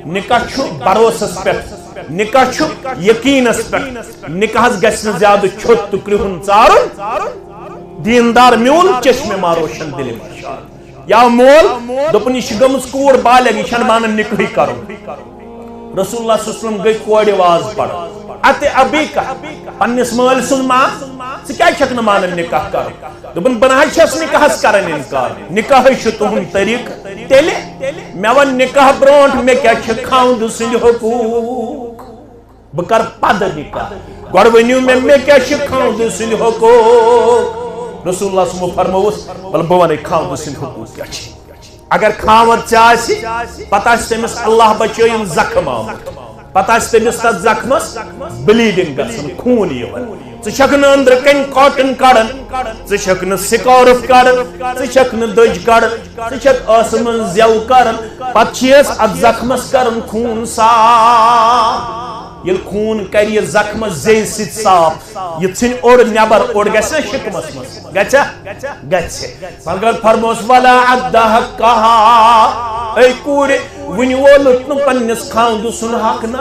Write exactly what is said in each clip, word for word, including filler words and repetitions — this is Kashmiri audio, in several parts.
نکاح چھُ بھروسس پٮ۪ٹھ، نکاح چھُ یقینس پٮ۪ٹھ۔ نکاحس گژھِ نہٕ زیادٕ چھوٚت تہٕ کرٛہُن ژارُن۔ دیندار میون، چشمِ ما روشن دلِ ما شاد۔ یا مول، دوٚپُن، یہِ چھِ گٔمٕژ کوٗر بالغ، یہِ چھَنہٕ مانان نکاحٕے کرُن۔ رسول اللہ صلی اللہ علیہ وسلم گٔے کورِ واز پڑھ۔ اتہِ ابی کا، پننِس مٲلۍ سُنٛد ما، ژٕ کیٛازِ چھکھ نہٕ مانان نکاح کرُن؟ دوٚپُن، بہٕ نہ حظ چھَس نکاحس کران انکار، نکاحٕے چھُ تُہُنٛد طریٖقہٕ۔ تیٚلہِ مےٚ وَن نکاح برونٛٹھ، مےٚ کیٛاہ چھِ خاوندٕ سٕنٛدۍ حقوٗق؟ بہٕ کر پتہٕ نکاح۔ گۄڈٕ ؤنِو مےٚ، مےٚ کیٛاہ چھِ خاوندٕ سٕنٛدۍ حقوٗق؟ رسول اللہ صلی اللہ علیہ وسلمو فرمووُس، وَلہٕ بہٕ وَنَے خاوندٕ سٕنٛدۍ حقوٗق کیٛاہ چھِ۔ اگر خاوند ژےٚ آسہِ، پتہٕ آسہِ تٔمِس اللہ بچٲیِن زخم آمُت، پتہٕ آسہِ تٔمِس تتھ زخمس bleeding گژھان، خوٗن یِوان۔ ژٕ چھکھ نہٕ أنٛدرٕ کنۍ cotton کڑان، ژٕ چھکھ نہٕ scarf کڑان، ژٕ چھکھ نہٕ دٔج کڑان، ژٕ چھکھ ٲسہٕ منٛز زٮ۪و کران، پتہٕ چھیس اتھ زخمس کران خوٗن صاف۔ ییٚلہِ خوٗن کرِ یہِ زخمس زیٚیہِ سۭتۍ صاف، یہِ ژھٕنہِ اوٚڑ نٮ۪بر، اوٚڑ گژھِ نا شِکمس منٛز؟ گژھِ؟ گژھِ۔ مگر فرموس، ولا ادہ حقہا، اے کوٗرِ، وُنہِ وولُت نہٕ پننِس خاوندٕ سُنٛد حق نہ۔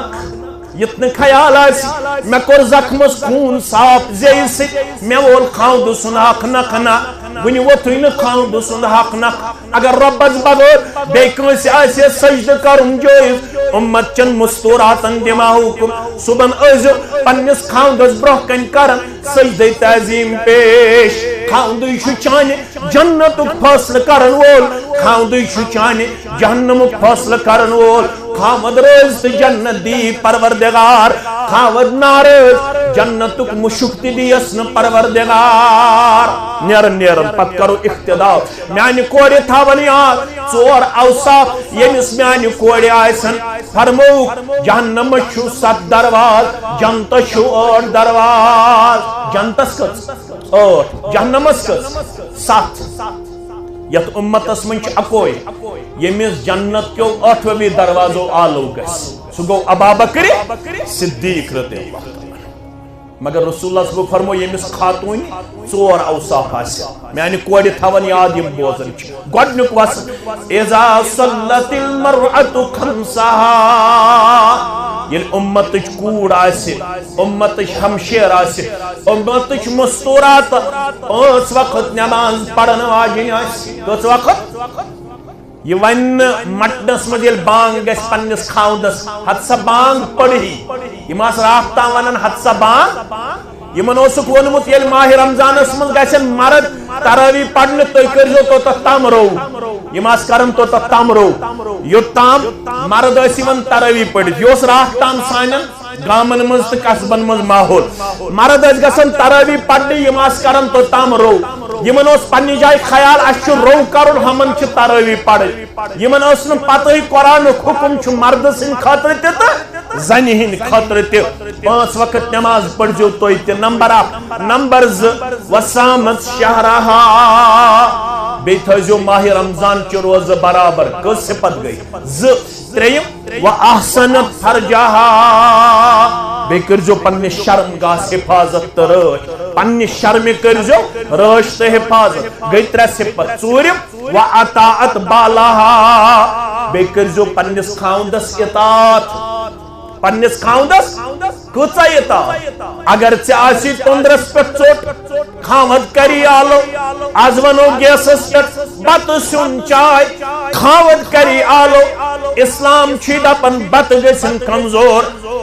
یُتھ نہٕ خیال آسہِ، مےٚ کوٚر زخمس خوٗن صاف زیٚیہِ سۭتۍ، مےٚ وول خاوندٕ سُنٛد حق نکھٕ نہ، وُنہِ ووٚتھُے نہٕ خاوندٕ سُنٛد حق نکھٕ۔ اگر رۄبس بغٲر بیٚیہِ کٲنٛسہِ آسہِ ہے سجدٕ کرُن جٲیز، اُمت چٮ۪ن مستوراتن دِمہو حُکم، صُبحن ٲسۍزیو پننِس خاوندس برونٛہہ کنہِ کران سجدے تعظیم پیش۔ خاوندٕے چھُ چانہِ جنتُک فٲصلہٕ کرن وول، خاوندٕے چھُ چانہِ جہنمُک فٲصلہٕ کرن وول۔ خاوند رٲضۍ تہٕ جنت دی پروردگار، خاوند ناراض، جنتُک مُشُک تہِ دیس نہٕ پروردگار۔ نیرن نیرن پتہٕ کرو اقتدا۔ میانہِ کورِ تھاون یاد ژور اوصاف، ییٚمِس میانہِ کورِ آسن۔ فرمووُکھ، جہنمس چھُ ستھ درواز، جنتس چھُ ٲٹھ درواز۔ جنتس کٔژ؟ ٲٹھ۔ جہنمس کٔژ؟ ستھ۔ یتھ اُمتس منٛز چھُ اکوے، ییٚمِس جنت کیو ٲٹھوٕے دروازو آلو گژھِ، سُہ گوٚو ابابکر صدیق رضی اللہ تعالیٰ عنہ۔ مگر رسول اللہ صلی اللہ علیہ وسلم فرمو، ییٚمِس خاتوٗنہِ ژور اوصاف آسہِ، میانہِ کورِ تھاون یاد، یِم بوزن چھِ۔ گۄڈٕنیُک وصف، اذا صلت المرأة خمسها، ییٚلہِ اُمتٕچ کوٗر آسہِ، اُمتٕچ ہمشیر آسہِ، اُمتٕچ مستورات، پانٛژھ وقت نماز پرن واجیٚنۍ آسہِ۔ کٔژ وقت؟ یہِ ونہِ نہٕ مٹنس منٛز ییٚلہِ بانگ گژھِ پننِس خاوندس، ہتہٕ سا بانگ پٔرۍ ہی۔ یِم آسہٕ راتھ تام ونان، ہتہٕ سا بانگ۔ یِمن اوسُکھ ووٚنمُت، ییٚلہِ ماہِ رمضانس منٛز گژھن مرد تراویح پرنہِ، تُہۍ کٔرۍزیو توٚتتھ تام رو۔ یِم آسہٕ کران توٚتتھ تام رو۔ یوٚت تام مرد ٲسۍ یِوان تراویح پٔرِتھ۔ یہِ اوس راتھ تام سانٮ۪ن گامن منٛز تہٕ قصبن منٛز ماحول۔ مرد ٲسۍ گژھان تراویح پرنہِ، یِم آسہٕ کران توٚتام رو۔ یِمن اوس پننہِ جایہِ خیال، اسہِ چھُ رو کرُن، ہمن چھِ تراویح پرٕنۍ۔ یِمن ٲس نہٕ پتہٕے قرآنُک حُکم چھُ مردٕ سٕنٛدِ خٲطرٕ تہِ تہٕ زنہِ ہٕنٛدِ خٲطرٕ تہِ۔ پانٛژھ وقت نماز پٔرۍزیو تُہۍ تہِ۔ نمبر اکھ۔ نمبر زٕ، وصامت شہرہا، بیٚیہِ تھٲیزیو ماہِ رمضان چہِ روزٕ برابر۔ کٔژ صفت گٔے؟ زٕ۔ ترٛیٚیِم، و احسنت فرجہا، بیٚیہِ کٔرۍزیو پننِس شرم گاہس حفاظت تہٕ رٲچھ۔ پننہِ شرمہِ کٔرۍزیو رٲچھ تہٕ حفاظت۔ گٔے ترٛےٚ صفت۔ ژوٗرِم، و اطاعت بالہا، بیٚیہِ کٔرۍزیو پننِس خاوندس اطاعت۔ پننِس خاوندس کۭژاہ اطاعت؟ اگر ژےٚ آسی توٚنٛدرس پٮ۪ٹھ ژوٚٹ، خاوند کری آلو، از ونو گیسس پٮ۪ٹھ بتہٕ سیُن چاے، خاوند کری آلو۔ اسلام چھُے دپان بتہٕ گژھن کمزور،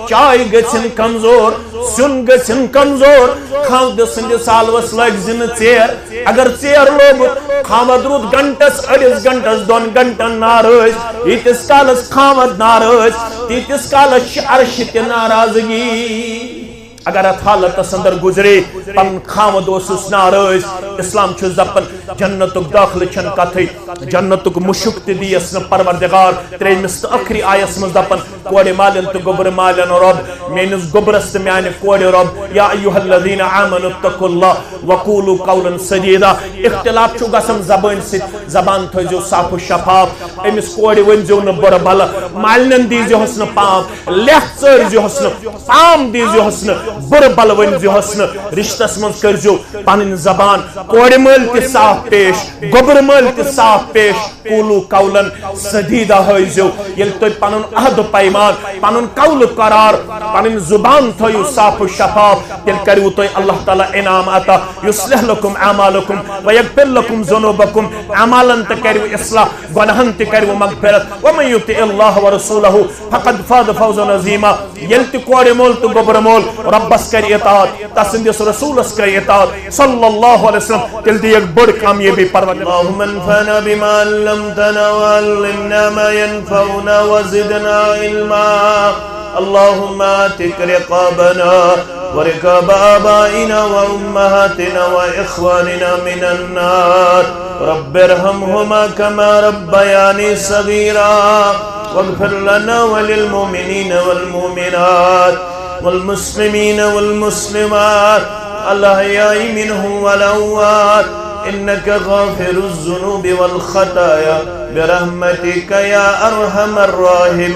چاے گژھن کمزور، سیُن گژھن کمزور۔ خاوند سٕنٛدِس آلوس لٲگۍ زِ نہٕ ژیر۔ اگر ژیر لوٚگ، خاوند روٗد گھنٹس، أڑِس گھنٹس، دۄن گھنٹن ناراض، ییٖتِس کالس خاوند ناراض، تیٖتِس کالس چھِ عرشہِ تہِ ناراضگی۔ اگر اتھ حالتس اندر گزرے، پنُن خاوند اوسُس ناراض، اسلام چھُس دپان، جنتُک دٲخلہٕ چھنہٕ کتھٕے، جنتُک مُشُک تہِ دیس نہٕ پروردگار۔ ترٛیٚیمِس تہٕ ٲخری آیس منٛز دپان، کورِ مالٮ۪ن تہٕ گوٚبرِ مالٮ۪ن رۄب، میٲنِس گوٚبرس تہٕ میانہِ کورِ رۄب، یا ایھا الذین آمنوا اتقوا اللہ وقولوا قولا سدیدا۔ اختلاف چھُ گژھان زبٲنۍ سۭتۍ، زبان تھٲیزیو صاف و شفاف، أمِس کورِ ؤنۍزیو نہٕ بُرٕ بلہٕ، مالِنٮ۪ن دیٖزیوہس نہٕ پام، لٮ۪تھ ژٲرۍزیوہس نہٕ، پام دیٖزیوہس نہٕ، بُرٕ بلہٕ ؤنۍزیوہس نہٕ، رشتس منٛز کٔرۍزیو پنٕنۍ زبان کورِ مٲلۍ تہِ صاف پیش، گوٚبرٕ مٲلۍ تہِ صاف پیش۔ قولوا قولا سدیدا ہٲیزیو۔ ییٚلہِ تُہۍ پنُن عہد و پیمان، پنُن قول و قرار، پنٕنۍ زبان تھٲیِو صاف و شفاف، تیٚلہِ کریو تۄہہِ اللہ تعالیٰ انعام عطا۔ یصلح لکم اعمالکم ویغفر لکم ذنوبکم۔ اعمالن تہِ کریو اصلاح، گۄناہن تہِ کریو مغفرت۔ ومن یطع اللہ ورسولہ فقد فاز فوزا عظیما۔ ییٚلہِ تہِ کورِ مول تہٕ گوٚبرٕ مول رۄبس کرِ اطاعت، تسٕنٛدِس رسولس کرِ اطاعت صلی اللہ علیہ وسلم، تیٚلہِ دِیَکھ بٔڑ کامیٲبی پروردگار۔ اللهم انفعنا بما علمتنا وعلمنا ما ينفعنا وزدنا علما۔ اللهم اعتق رقابنا ورقاب آبائنا وأمهاتنا وإخواننا من النار۔ رب ارحمهما كما ربياني صغيرا۔ واغفر لنا وللمؤمنين والمؤمنات والمسلمين والمسلمات الأحياء منهم والأموات إنك غافر الذنوب والخطايا برحمتك يا أرحم الراحمين۔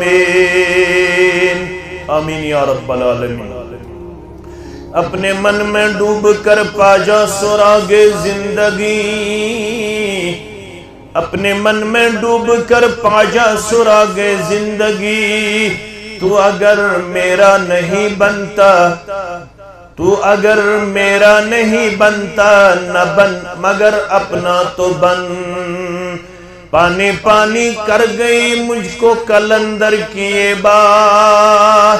آمين يا رب العالمين۔ اپنے من میں ڈوب کر پا جا سراغ زندگی، اپنے من میں ڈوب کر پا جا سراغ زندگی۔ تو اگر میرا نہیں بنتا، تو اگر میرا نہیں بنتا، نہ بن مگر اپنا تو بن۔ پانی پانی کر گئی مجھ کو قلندر کی یہ بات،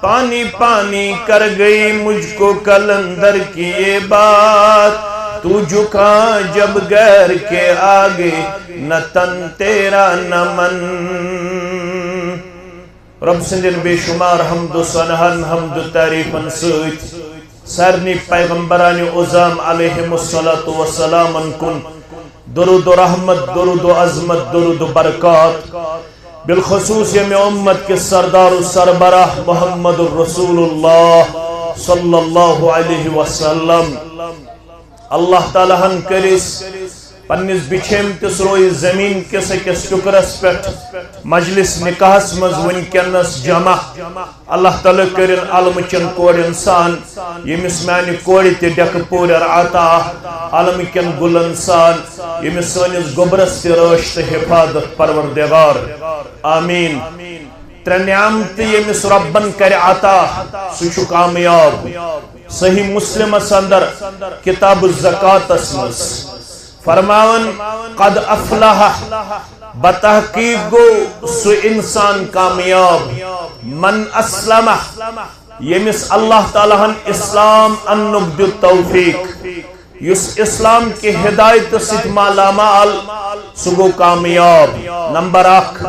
پانی پانی کر گئی مجھ کو قلندر کی یہ بات۔ تو جھکا جب غیر کے آگے، نہ تن تیرا نہ من۔ رب سٕنٛدٮ۪ن بے شمار حمد و ثناہن، حمد و تعریفن سۭتۍ سارنٕے پیغمبرانِ عظام علیہم الصلوۃ والسلامن کُن درود و رحمت، درود و عظمت، درود و برکات، بالخصوص ییٚمہِ امت کِس سردار و سربراہ محمد الرسول اللہ صلی اللہ علیہ وسلم۔ اللہ تعالیٰ ہن کٔرِس پننِس بِچھیمتِس رویہِ زمین کِس أکِس ٹُکرس پٮ۪ٹھ مجلس نکاحس منٛز وٕنکیٚنس جمع۔ اللہ تعالیٰ کٔرِن علمہٕ چٮ۪ن کورٮ۪ن سان ییٚمِس میانہِ کورِ تہِ ڈٮ۪کہٕ پورٮ۪ر عطا، علمہٕ کٮ۪ن گُلن سان ییٚمِس سٲنِس گوٚبرس تہِ رٲچھ تہٕ حفاظت پروردگار۔ آمین۔ ترٛےٚ نعمتہٕ ییٚمِس رۄبن کرِ عطا، سُہ چھُ کامیاب۔ صحیح مسلمس اندر کتاب الزکاتس منٛز فرماوان، قد افلح، بتحقیق گوٚو سُہ انسان کامیاب، من اسلم، ییٚمِس اللہ تعالیٰ ہن اسلام اننُک دیُت توفیق، یُس اسلام کہِ ہدایتہٕ سۭتۍ مالا مال، سُہ گوٚو کامیاب۔ نمبر اکھ۔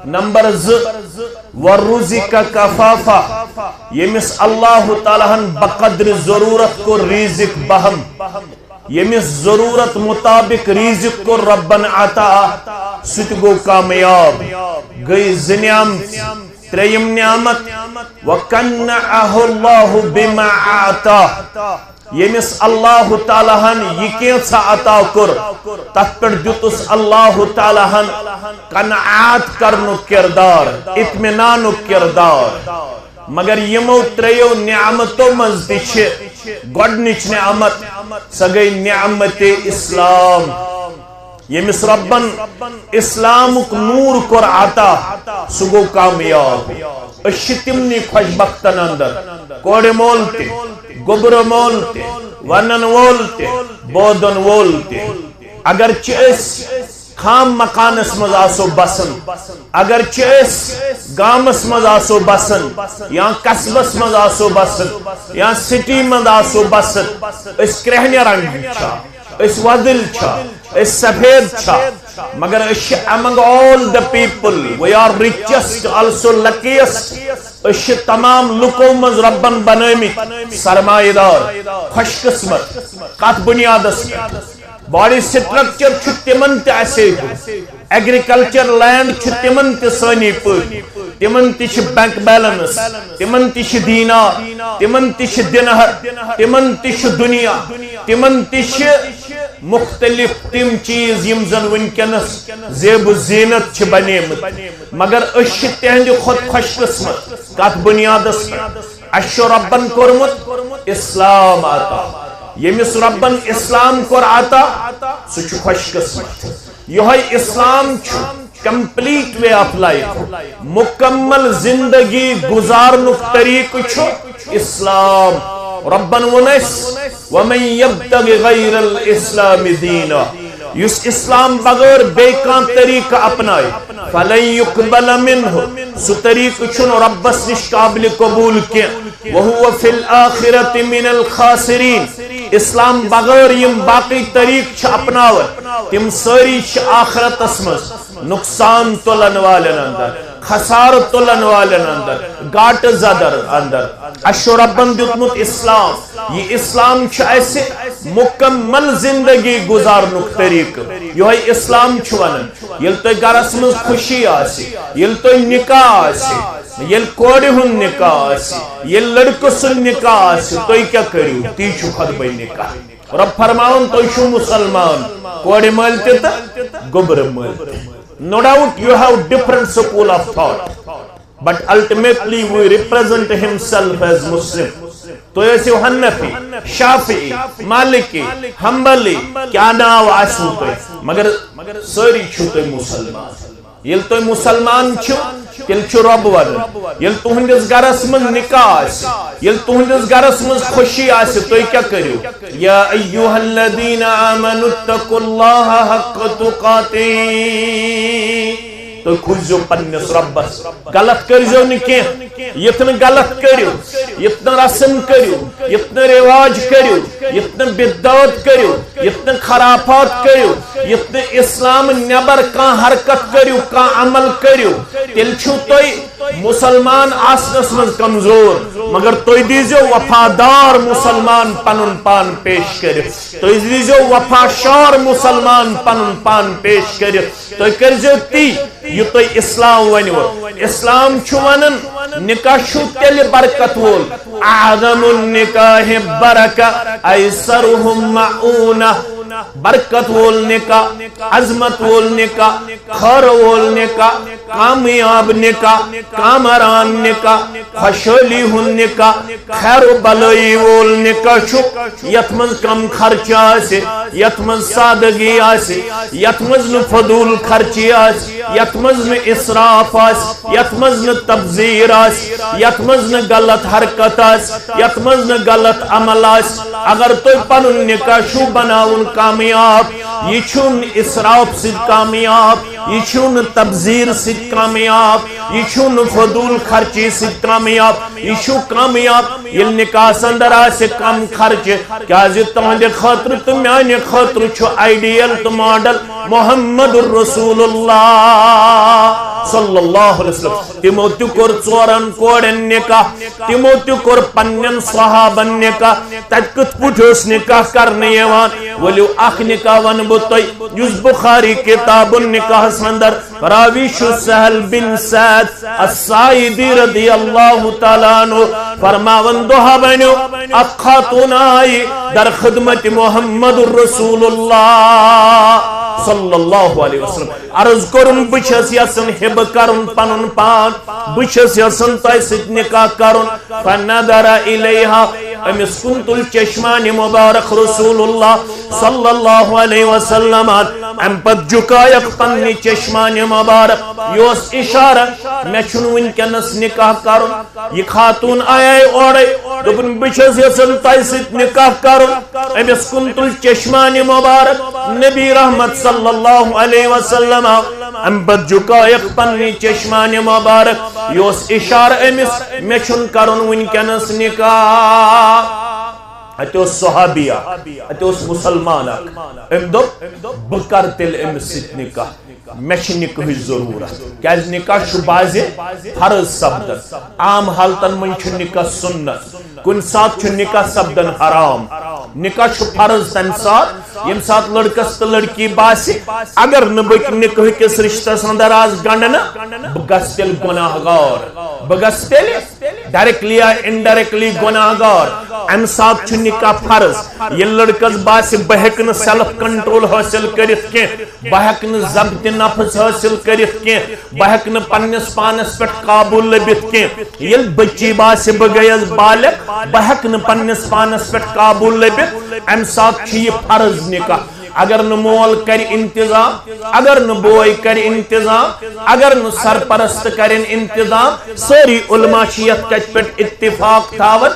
نمبر زٕ، ورزق کفافا، ییٚمِس اللہ تعالیٰ ہن بقدر ضرورت کوٚر رزق بہم، ییٚمِس ضرورت مطابق رزق کوٚر رۄبن عطا، سُہ تہِ گوٚو کامیاب۔ گٔے زٕ نعمت۔ ترٛیٚیِم نعمت، وقنعہ اللہ بما اعطا، ییٚمِس اللہ تعالیٰ ہن یہِ کینٛژھا عطا کوٚر، تتھ پٮ۪ٹھ دیُتُس اللہ تعالیٰ ہن قناعت کرنُک کردار، اطمینانُک کردار۔ مگر یِمو ترٛیٚیو نعمتو منٛز تہِ چھِ گۄڈنِچ نعمت، سۄ گٔے نعمت اسلام۔ ییٚمِس رۄبن اسلامُک نوٗر کوٚر عطا، سُہ گوٚو کامیاب۔ أسۍ چھِ تِمنٕے خۄش بختن اندر، کورِ مول تہِ، گوٚبرٕ مول تہِ، ونن وول تہِ، بودن وول تہِ۔ اگرچہِ أسۍ خام مکانس منٛز آسو بسان، اگرچہِ أسۍ گامس منٛز آسو بسان، یا قصبس منٛز آسو بسان، یا سٹی منٛز آسو بسان، أسۍ کرٛہنہِ رنگہٕ چھا، أسۍ وۄزٕلۍ چھا، أسۍ سفید چھا، مگر أسۍ چھِ among all the people، we are richest also luckiest۔ أسۍ چھِ تمام لُکو منٛز رۄبن بنٲومٕتۍ سرمایہ دار، خۄش قسمت۔ کتھ بنیادس پٮ۪ٹھ؟ باڈی سٹرکچر چھُ تِمن تہِ اسے ہیوٗ، ایگریکلچر لینڈ چھُ تِمن تہِ سٲنی پٲٹھۍ، تِمن تہِ چھِ بینک بیلنس، تِمن تہِ چھِ دینار، تِمن تہِ چھِ دِنہر، تِمن تہِ چھُ دُنیا، تِمن تہِ چھِ مختلف تِم چیز یِم زن وٕنکیٚنس زیب و زینت چھِ بنیمٕتۍ، مگر أسۍ چھِ تِہنٛدِ کھۄتہٕ خۄش قسمت۔ کتھ بنیادس پٮ۪ٹھ؟ اسہِ چھُ رۄبن کوٚرمُت اسلام عطا۔ ییٚمِس رۄبن اسلام کوٚر عطا، سُہ چھُ خۄش قسمت۔ یِہوٚے اسلام چھُ complete way of life، مکمل زندگی گُزارنُک طریقہٕ چھُ اسلام۔ رۄبن ووٚن اَسہِ، "ومن یبتغ غیر الاسلام دینا"، یُس اسلام بغٲر بیٚیہِ کانٛہہ طریقہٕ اپنایہِ، "فلن یقبل منہ"، سُہ طریقہٕ چھُنہٕ رۄبس نِش قابل قبول کینٛہہ۔ "وہو فی الآخرۃ من الخاسرین"، اسلام بغٲر یِم باقٕے طریقہٕ چھِ اپناوان، تِم سٲری چھِ آخرتس منٛز نقصان تُلن والٮ۪ن اندر، خسارٕ تُلن والٮ۪ن اندر، گاٹہٕ زدر اندر۔ اَسہِ چھُ رۄبن دیُتمُت اسلام۔ یہِ اسلام چھُ اَسہِ مکمل زندگی گُزارنُک طریقہٕ۔ یِہوٚے اسلام چھُ ونان، ییٚلہِ تۄہہِ گرس منٛز خوشی آسہِ، ییٚلہِ تۄہہِ نکاح آسہِ، ییٚلہِ کورِ ہُنٛد نکاح آسہِ، ییٚلہِ لڑکہٕ سُنٛد نکاح آسہِ، تُہۍ کیٛاہ کٔرِو؟ تی چھُ خطبے نکاح۔ رۄب فرماوان، تُہۍ چھِو مسلمان، کورِ مٲلۍ تہِ تہٕ گوٚبرٕ مٲلۍ تہِ۔ No doubt you have different school of thought, but ultimately we represent himself as Muslim. تُہۍ ٲسِو حنفی، شافعی، مالکی، حنبلی، کیٛاہ ناو آسِوٕ تۄہہِ، مگر سٲری چھِو تُہۍ مسلمان۔ ییٚلہِ تُہۍ مسلمان چھِو، تیٚلہِ چھُ رۄب ونان، ییٚلہِ تُہنٛدِس گرس منٛز نکاح آسہِ، ییٚلہِ تُہنٛدِس گرس منٛز خوشی آسہِ، تُہۍ کیٛاہ کٔرِو؟ یا ایھا الذین آمنوا اتقوا اللہ حق تقاتہ، تُہۍ کھوٗژزیو پننِس رۄبس، غلط کٔرزیو نہٕ کینٛہہ، یِتھ نہٕ غلط کٔرِو، یِتھ نہٕ رسم کٔرِو، یِتھ نہٕ رواج کٔرِو، یِتھ نہٕ بدعت کٔرِو، یِتھ نہٕ خرافات کٔرِو، یِتھ نہٕ اسلام نٮ۪بر کانٛہہ حرکت کٔرِو، کانٛہہ عمل کٔرِو، تیٚلہِ چھِو تُہۍ مسلمان آسنس منٛز کمزور، مگر تُہۍ دیٖزیو وفادار مسلمان پنُن پان پیش کٔرِتھ، تُہۍ دیٖزیو وفا شار مسلمان پنُن پان پیش کٔرِتھ، تُہۍ کٔرزیو تی یہِ تۄہہِ اسلام ونوٕ۔ اسلام چھُ ونان، نکاح چھُ تیٚلہِ برکت وول، اعظم النکاح برکہ، ایسرہ معونہ، برکت وول نکاح، عظمت وول نکاح، خٲر وول نکاح، کامیاب نکاح، کامران نکاح، خۄشحٲلی ہُنٛد نکاح، خیر و بلٲیی وول نکاح چھُ، یتھ منٛز کم خرچہ آسہِ، یتھ منٛز سادگی آسہِ، یتھ منٛز نہٕ فضول خرچی آسہِ، یتھ منٛز نہٕ اسراف آسہِ، یتھ منٛز نہٕ تبذیر آسہِ، یتھ منٛز نہٕ غلط حرکت آسہِ، یتھ منٛز نہٕ غلط عمل آسہِ۔ اگر تُہۍ پنُن نکاح چھُو بناوُن کامیاب، یہِ چھُنہٕ اسراف سۭتۍ کامیاب، یہِ چھُنہٕ تبذیر سۭتۍ کامیاب، یہِ چھُنہٕ فضول خرچی سۭتۍ کامیاب، یہِ چھُ کامیاب ییٚلہِ نکاحس اندر آسہِ کم خرچہٕ، کیازِ تُہنٛدِ خٲطرٕ تہٕ میانہِ خٲطرٕ چھُ آئیڈیل تہٕ ماڈل محمد رسول اللہ صلی اللہ علیہ وسلم۔ تِمو تہِ کوٚر ژورن کورٮ۪ن نکاح، تِمو تہِ کوٚر پننٮ۪ن صحابن نکاح۔ تتہِ کِتھ پٲٹھۍ اوس نکاح کرنہٕ یِوان؟ ؤلِو اکھ نکاح ونہٕ بہٕ تۄہہِ، یُس بخاری کتاب النکاحس اندر راوی چھُ سہل بن سعد الساعدی رضی اللہ تعالیٰ عنہ، فرماوان دۄہا بنیو اکھ خاتون آیہِ در خدمت محمد رسول اللہ صلی اللہ علیہ وسلم۔ عرض کوٚرُن، بہٕ چھَس یژھان ہبہٕ کرُن پنُن پان، بہٕ چھَس یژھان تۄہہِ سۭتۍ نکاح کرُن۔ فنظر الیہا، أمِس کُن تُل چشمانِ مبارک رسول اللہ صلی اللہ علیہ وسلم۔ امہِ پتہٕ جُکایکھ پننہِ چشمانِ مبارک، یہِ اوس اشارہ، مےٚ چھُنہٕ وٕنکیٚنس نکاح کرُن۔ یہِ خاتون آیے اورے، دوٚپُن، بہٕ چھَس یژھان تۄہہِ سۭتۍ نکاح کرُن۔ أمِس کُن تُل چشمانِ مبارک نبی رحمت صلی اللہ علیہ وسلم۔ امہِ پتہٕ جُکایکھ پننہِ چشمانِ مبارک، یہِ اوس اشارٕ أمِس، مےٚ چھُنہٕ کرُن وٕنکیٚنس نکاح۔ اتہِ اوس صحابی اکھ، اتہِ اوس مسلمان اکھ۔ أمۍ دوٚپ، بہٕ کرٕ تیٚلہِ أمِس سۭتۍ نکاح، مےٚ چھِ نکاحٕچ ضروٗرت۔ کیازِ نکاح چھُ بعضِ فرض سپدان، عام حالتن منٛز چھُ نکاح سنت، کُنہِ ساتہٕ چھُ نکاح سپدان حرام۔ نکاح چھُ فرض تمہِ ساتہٕ، ییٚمہِ ساتہٕ لڑکس تہٕ لڑکی باسہِ، اگر نہٕ بہٕ نکاح کِس رشتس اندر آز گنڈنہٕ، بہٕ گژھٕ تیٚلہِ گناہ گار، بہٕ گژھٕ تیٚلہِ ڈائریکٹلی یا انڈائریکٹلی گناہ گار۔ امہِ ساتہٕ چھُ نکاح فرض۔ ییٚلہِ لڑکس باسہِ، بہٕ ہیٚکہٕ نہٕ سیلف کنٹرول حٲصِل کٔرِتھ کینٛہہ، بہٕ ہیٚکہٕ نہٕ ضبط نفس حٲصِل کٔرِتھ کینٛہہ، بہٕ ہیٚکہٕ نہٕ پننِس پانس پٮ۪ٹھ قابو لٔبِتھ کینٛہہ، ییٚلہِ بچی باسہِ، بہٕ گٔیَس بالغ، بہٕ ہیٚکہٕ نہٕ پننِس پانس پٮ۪ٹھ قابو لٔبِتھ، امہِ ساتہٕ چھُ یہِ فرض نکاح۔ اگر نہٕ مول کرِ انتظام، اگر نہٕ بوے کرِ انتظام، اگر نہٕ سرپرست کرن انتظام، سٲری علماء چھِ یتھ کتھِ پٮ۪ٹھ اتفاق تھاوان،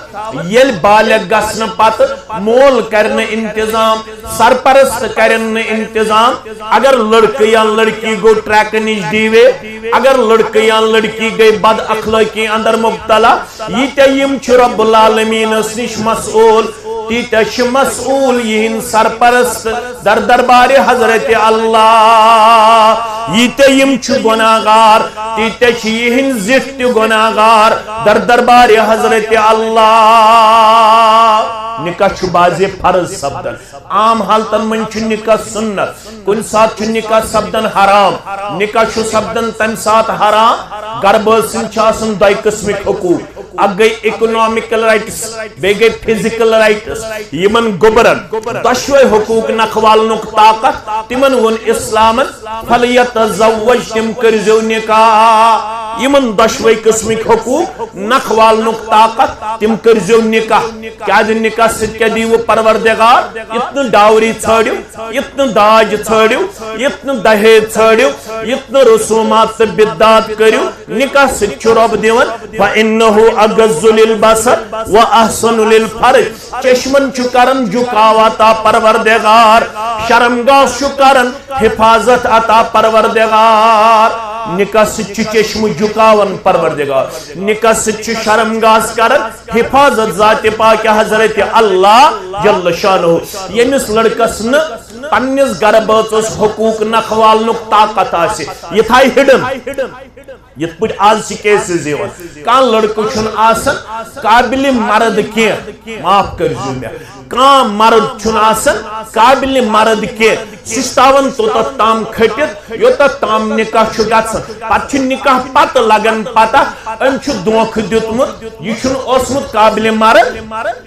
ییٚلہِ بالغ گژھنہٕ پتہٕ مول کرِ نہٕ انتظام، سرپرست کرن نہٕ انتظام، اگر لڑکہٕ یا لڑکی گوٚو ٹریکہٕ نِش ڈیویٹ، اگر لڑکہٕ یا لڑکی گٔے بد اخلٲقی اندر مبتلا، ییٖتیٛاہ یِم چھِ رب العالمینس نِش مسئول، تیٖتیٛاہ چھِ مسئول یِہِنٛدۍ سرپرست در دربارِ حضرت اللہ۔ ییٖتیٛاہ یِم چھِ گۄناہگار، تیٖتیٛاہ چھِ یِہِنٛدۍ زِٹھۍ تہِ گۄناہگار در دربارِ حضرت اللہ۔ نکاح چھُ بعضے فرض سپدان۔ عام حالتن منٛز چھُ نکاح سنت، کُنہِ ساتہٕ چھُ نکاح سپدان حرام۔ نکاح چھُ سپدان تمہِ ساتہٕ حرام، گرٕ بٲژ سٕنٛدۍ چھِ آسان دۄیہِ قٕسمٕکۍ حقوٗق۔ اکھ گٔے اکنامکل رائٹس، بیٚیہِ گٔے فزیکل رائٹس۔ یِمن گوٚبرن دۄشوے حقوٗق نکھوالنُک طاقت، تِمن ووٚن اسلامن، فلیتزوج، تِم کٔرزیو نکاح۔ یِمن دۄشوے قٕسمٕکۍ حقوٗق نکھوالنُک طاقت، تِم کٔرزیو نکاح۔ کیازِ نکاح سۭتۍ کیٛاہ دیٖوٕ پروردگار؟ یُتھ نہٕ ڈاوری ژھٲنٛڈِو، یُتھ نہٕ داج ژھٲنٛڈِو، یُتھ نہٕ دہیج ژھٲنٛڈِو، یُتھ نہٕ رسومات تہٕ بدعات کٔرِو۔ نکاح سۭتۍ چھُ رۄب دِوان، فإنه أغض للبصر وأحصن للفرج۔ چشمن چھُ کران جُکاو عطا پروردگار، شرمگاہس چھُ کران حفاظت عطا پروردگار۔ نکاح سۭتۍ چھُ چشمہٕ جُکاوان پروردگار، نکاح سۭتۍ چھُ شرمگاہس کران حفاظت ذات پاک حضرت اللہ جل شانہ۔ ییٚمِس لڑکس نہٕ پننِس گرٕ بٲژس حقوٗق نکھوالنُک طاقت آسہِ، یہِ تھایہِ ہِڈن۔ یِتھ پٲٹھۍ آز چھِ کیسز یِوان، کانٛہہ لڑکہٕ چھُنہٕ آسان قابلِ مرد کینٛہہ، معاف کٔرزیو مےٚ، کانٛہہ مرد چھُنہٕ آسان قابلِ مرد کینٛہہ، سُہ چھُ تھاوان توٚتتھ تام کھٔٹِتھ، یوٚتتھ تام نکاح چھُ گژھان۔ پتہٕ چھُ نکاح پتہٕ لگان پتہ، أمۍ چھُ دھوکہٕ دیُتمُت، یہِ چھُنہٕ اوسمُت قابلِ مرد،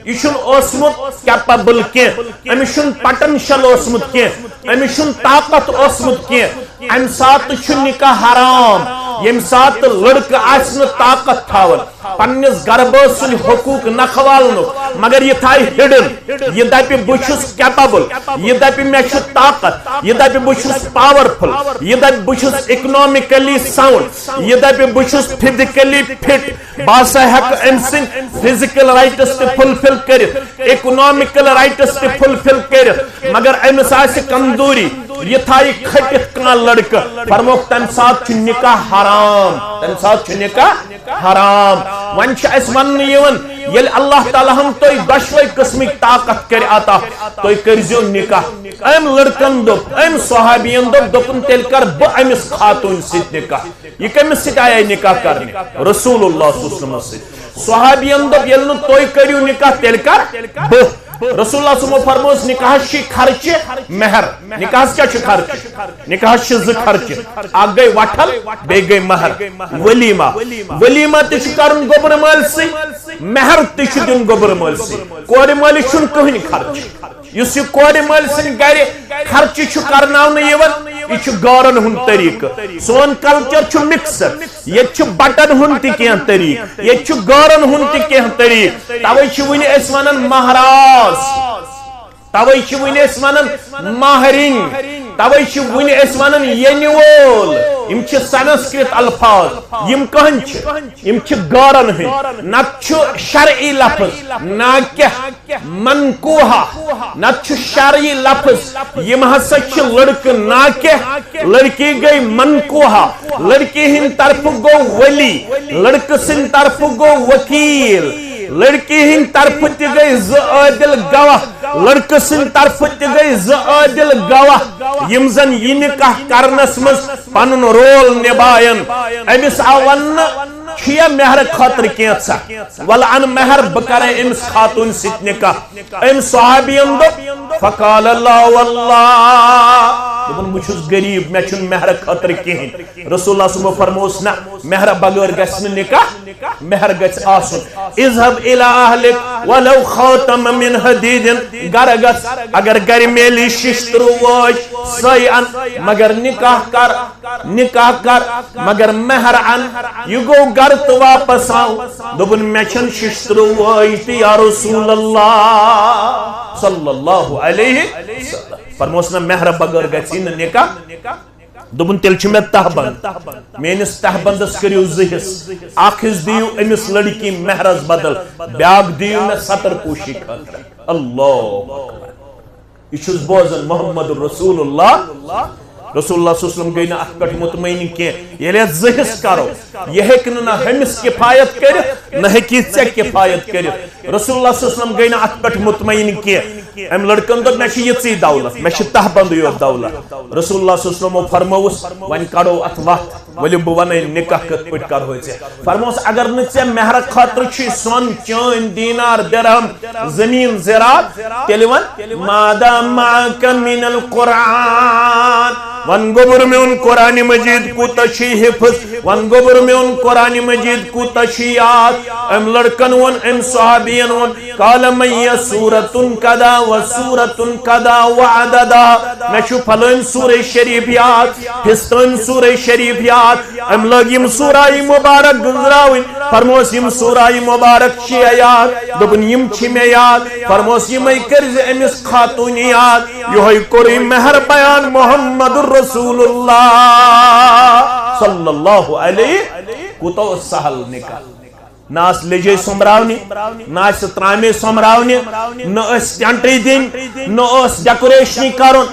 یہِ چھُنہٕ اوسمُت کیپیبل کینٛہہ، أمِس چھُنہٕ پوٹینشل اوسمُت کینٛہہ، أمِس چھُنہٕ طاقت اوسمُت کینٛہہ۔ امہِ ساتہٕ چھُ نکاح حرام، ییٚمہِ ساتہٕ لڑکہٕ آسہِ نہٕ طاقت تھاوان پننِس گرٕ بٲژ سٕنٛدۍ حقوٗق نکھوالنُک، مگر یہِ تھایہِ ہِڈن، یہِ دپہِ، بہٕ چھُس کیپیبل، یہِ دپہِ، مےٚ چھُ طاقت، یہِ دپہِ، بہٕ چھُس پاورفل، یہِ دپہِ، بہٕ چھُس اکنامکلی ساؤنڈ، یہِ دپہِ، بہٕ چھُس فزیکلی فٹ، بہٕ ہسا ہیٚکہٕ أمۍ سٕنٛدۍ فزیکل رائٹس تہِ فلفل کٔرِتھ، اکنامکل رائٹس تہِ فلفل کٔرِتھ، مگر أمِس آسہِ کمزوری، یہِ تھایہِ کھٔٹِتھ کانٛہہ لڑکہٕ، فرموکھ، تمہِ ساتہٕ چھُ نکاح حرام، تمہِ ساتہٕ چھُ نکاح حرام۔ وۄنۍ چھُ اَسہِ وننہٕ یِوان، ییٚلہِ اللہ تعالیٰ ہن تۄہہِ دۄشوے قٕسمٕکۍ طاقت کٔرۍ عطا، تُہۍ کٔرزیو نکاح۔ أمۍ لڑکن دوٚپ، أمۍ صحابین دوٚپ، دوٚپُن، تیٚلہِ کر بہٕ أمِس خاتوٗنہِ سۭتۍ نکاح۔ یہِ کٔمِس سۭتۍ آیے نکاح کرنہِ؟ رسول اللہ صلی اللہ علیہ وسلمس سۭتۍ۔ صحابین دوٚپ، ییٚلہِ نہٕ تُہۍ کٔرِو نکاح، تیٚلہِ کر بہٕ؟ رسول اللہ صلی اللہ علیہ وسلمو فرمووس، نکاحس چھِ خرچہِ مہر۔ نکاحس کیٛاہ چھُ خرچہِ؟ نکاحس چھِ زٕ خرچہِ، اکھ گٔے وٹھل، بیٚیہِ گٔے مہر۔ ولیمہ، ولیمہ تہِ چھُ کرُن گوٚبرٕ مٲلۍ سٕے، مہر تہِ چھُ دیُن گوٚبرٕ مٲلۍ سٕے۔ کورِ مٲلِس چھُنہٕ کٕہٕنۍ خرچہِ۔ یُس یہِ کورِ مٲلۍ سٕنٛدِ گرِ خرچہِ چھُ کرناونہٕ یِوان، یہِ چھُ گارن ہُنٛد طریٖقہٕ۔ سون کلچر چھُ مکسڈ، ییٚتہِ چھُ بٹن ہُنٛد تہِ کینٛہہ طریٖقہٕ، ییٚتہِ چھُ گارن ہُنٛد تہِ کینٛہہ طریٖقہٕ۔ توے چھِ وُنہِ أسۍ ونان مہراز، توے چھِ وُنہِ أسۍ ونان مہرِنۍ، توے چھِ وُنہِ أسۍ ونان ینہِ وول۔ یِم چھِ سنسکرت الفاظ، یِم کٕہٕنٛدۍ چھِ؟ یِم چھِ گارن ہٕنٛدۍ۔ نتہٕ چھُ شرعی لفظ ناکح، منکوحہ، نتہٕ چھُ شرعی لفظ، یِم ہسا چھِ لڑکہٕ ناکح، لڑکی گٔے منکوحہ، لڑکی ہٕنٛدِ طرفہٕ گوٚو ولی، لڑکہٕ سٕنٛدِ طرفہٕ گوٚو وکیل، لڑکی ہٕنٛدِ طرفہٕ تہِ گٔے زٕ عٲدل گواہ، لڑکہٕ سٕنٛدِ طرفہٕ تہِ گٔے زٕ عٲدل گواہ، یِم زن یہِ نکاح کرنس منٛز پنُن رول نباین۔ أمِس آو وننہٕ، چھُیا مہرٕ خٲطرٕ کینٛژھا؟ ولہٕ ان مہر، بہٕ کرے أمِس خاتوٗنہِ سۭتۍ نکاح۔ أمۍ صحابین دوٚپ، فقال لا واللہ، دوٚپُن، بہٕ چھُس غریب، مےٚ چھُنہٕ مہرٕ خٲطرٕ کِہیٖنۍ۔ رسول اللہ صلی اللہ علیہ وسلمو فرمووس، نہ، مہرٕ بغٲر گژھِ نہٕ نکاح مہر گژھِ آسُن۔ اذهب الى اهلك ولو خاتما من حديد۔ گرٕ گژھ، اگر گرِ میلی ششتٕروٲج، سۄے ان، مگر نکاح کر، نکاح کر، مگر مہر ان۔ یہِ گوٚو گرٕ تہٕ واپس آو۔ دوٚپُن، مےٚ چھَنہٕ ششتٕروٲج تہِ یا رسول اللہ صلی اللہ علیہ وسلم۔ فرموس نہ، مہرٕ بغٲر گژھِ نہٕ نکاح۔ دوٚپُن، تیٚلہِ چھُ مےٚ تہبند۔ میٲنِس تہبندس کٔرِو زٕ حصہٕ۔ اکھ حصہٕ دِیِو أمِس لڑکی مہرس بدل، بیاکھ دِیِو مےٚ ستر پوشی خٲطرٕ۔ اللہ اکبر۔ یہِ چھُس بوزان محمد رسول اللہ۔ رسول اللہ صلی اللہ علیہ وسلم گٔے نہٕ اتھ پٮ۪ٹھ مطمئن کینٛہہ۔ ییٚلہِ اتھ زٕ حصہٕ کرو، یہِ ہیٚکہِ نہٕ نہ ہُمِس کفایت کٔرِتھ، نہ ہیٚکی ژےٚ کفایت کٔرِتھ۔ رسول اللہ صلی اللہ علیہ وسلم گٔے نہٕ اتھ پٮ۪ٹھ مطمئن کینٛہہ۔ أمۍ لڑکن دوٚپ، مےٚ چھِ یِژٕے دولت، مےٚ چھِ تہبندٕے یوت دولت۔ رسول اللہ صلی اللہ علیہ وسلمو فرمووُس، وۄنۍ کڑو اتھ وتھ، ؤلِو بہٕ ونے نکاح کِتھ پٲٹھۍ کرہوے ژےٚ۔ فرموس، اگر نہٕ ژےٚ مہرٕ خٲطرٕ چھُے سۄن، چٲنۍ، دینار، درہم، زمین، زراعت، تیٚلہِ وَن، ماذا معك من القرآن؟ وَن گوٚبُر میون، قرآن مجید کوٗتاہ چھُے حفظ؟ وَن گوٚبُر میون، قرآن مجید کوٗتاہ چھُے یاد؟ أمۍ لڑکن ووٚن، أمۍ صحابین ووٚن، قال معي سورة كذا وسورة كذا وعددا۔ مےٚ چھُ فلٲنۍ سورہ شریف یاد، فستٲنۍ سورہ شریف یاد۔ أمۍ لٲگۍ یِم سورہ مبارک گٔنزراوٕنۍ۔ فرموس، یِم سورہ مبارک چھِ یاد؟ دوٚپُن، یِم چھِ مےٚ یاد۔ فرموس، یِمے کٔرۍ زِ أمِس خاتوٗنہِ یاد۔ یِہوٚے کوٚرُے مہر بیان محمد رسول اللہ صلی اللہ علیہ۔ کوٗتاہ اوس سہل نکاح۔ نہ آسہٕ لیٚجے سۄمبراونہِ، نہ آسہٕ ترامے سۄمبراونہِ، نہ ٲسۍ ٹینٹے دِنۍ، نہ اوس ڈیکوریشنٕے کرُن،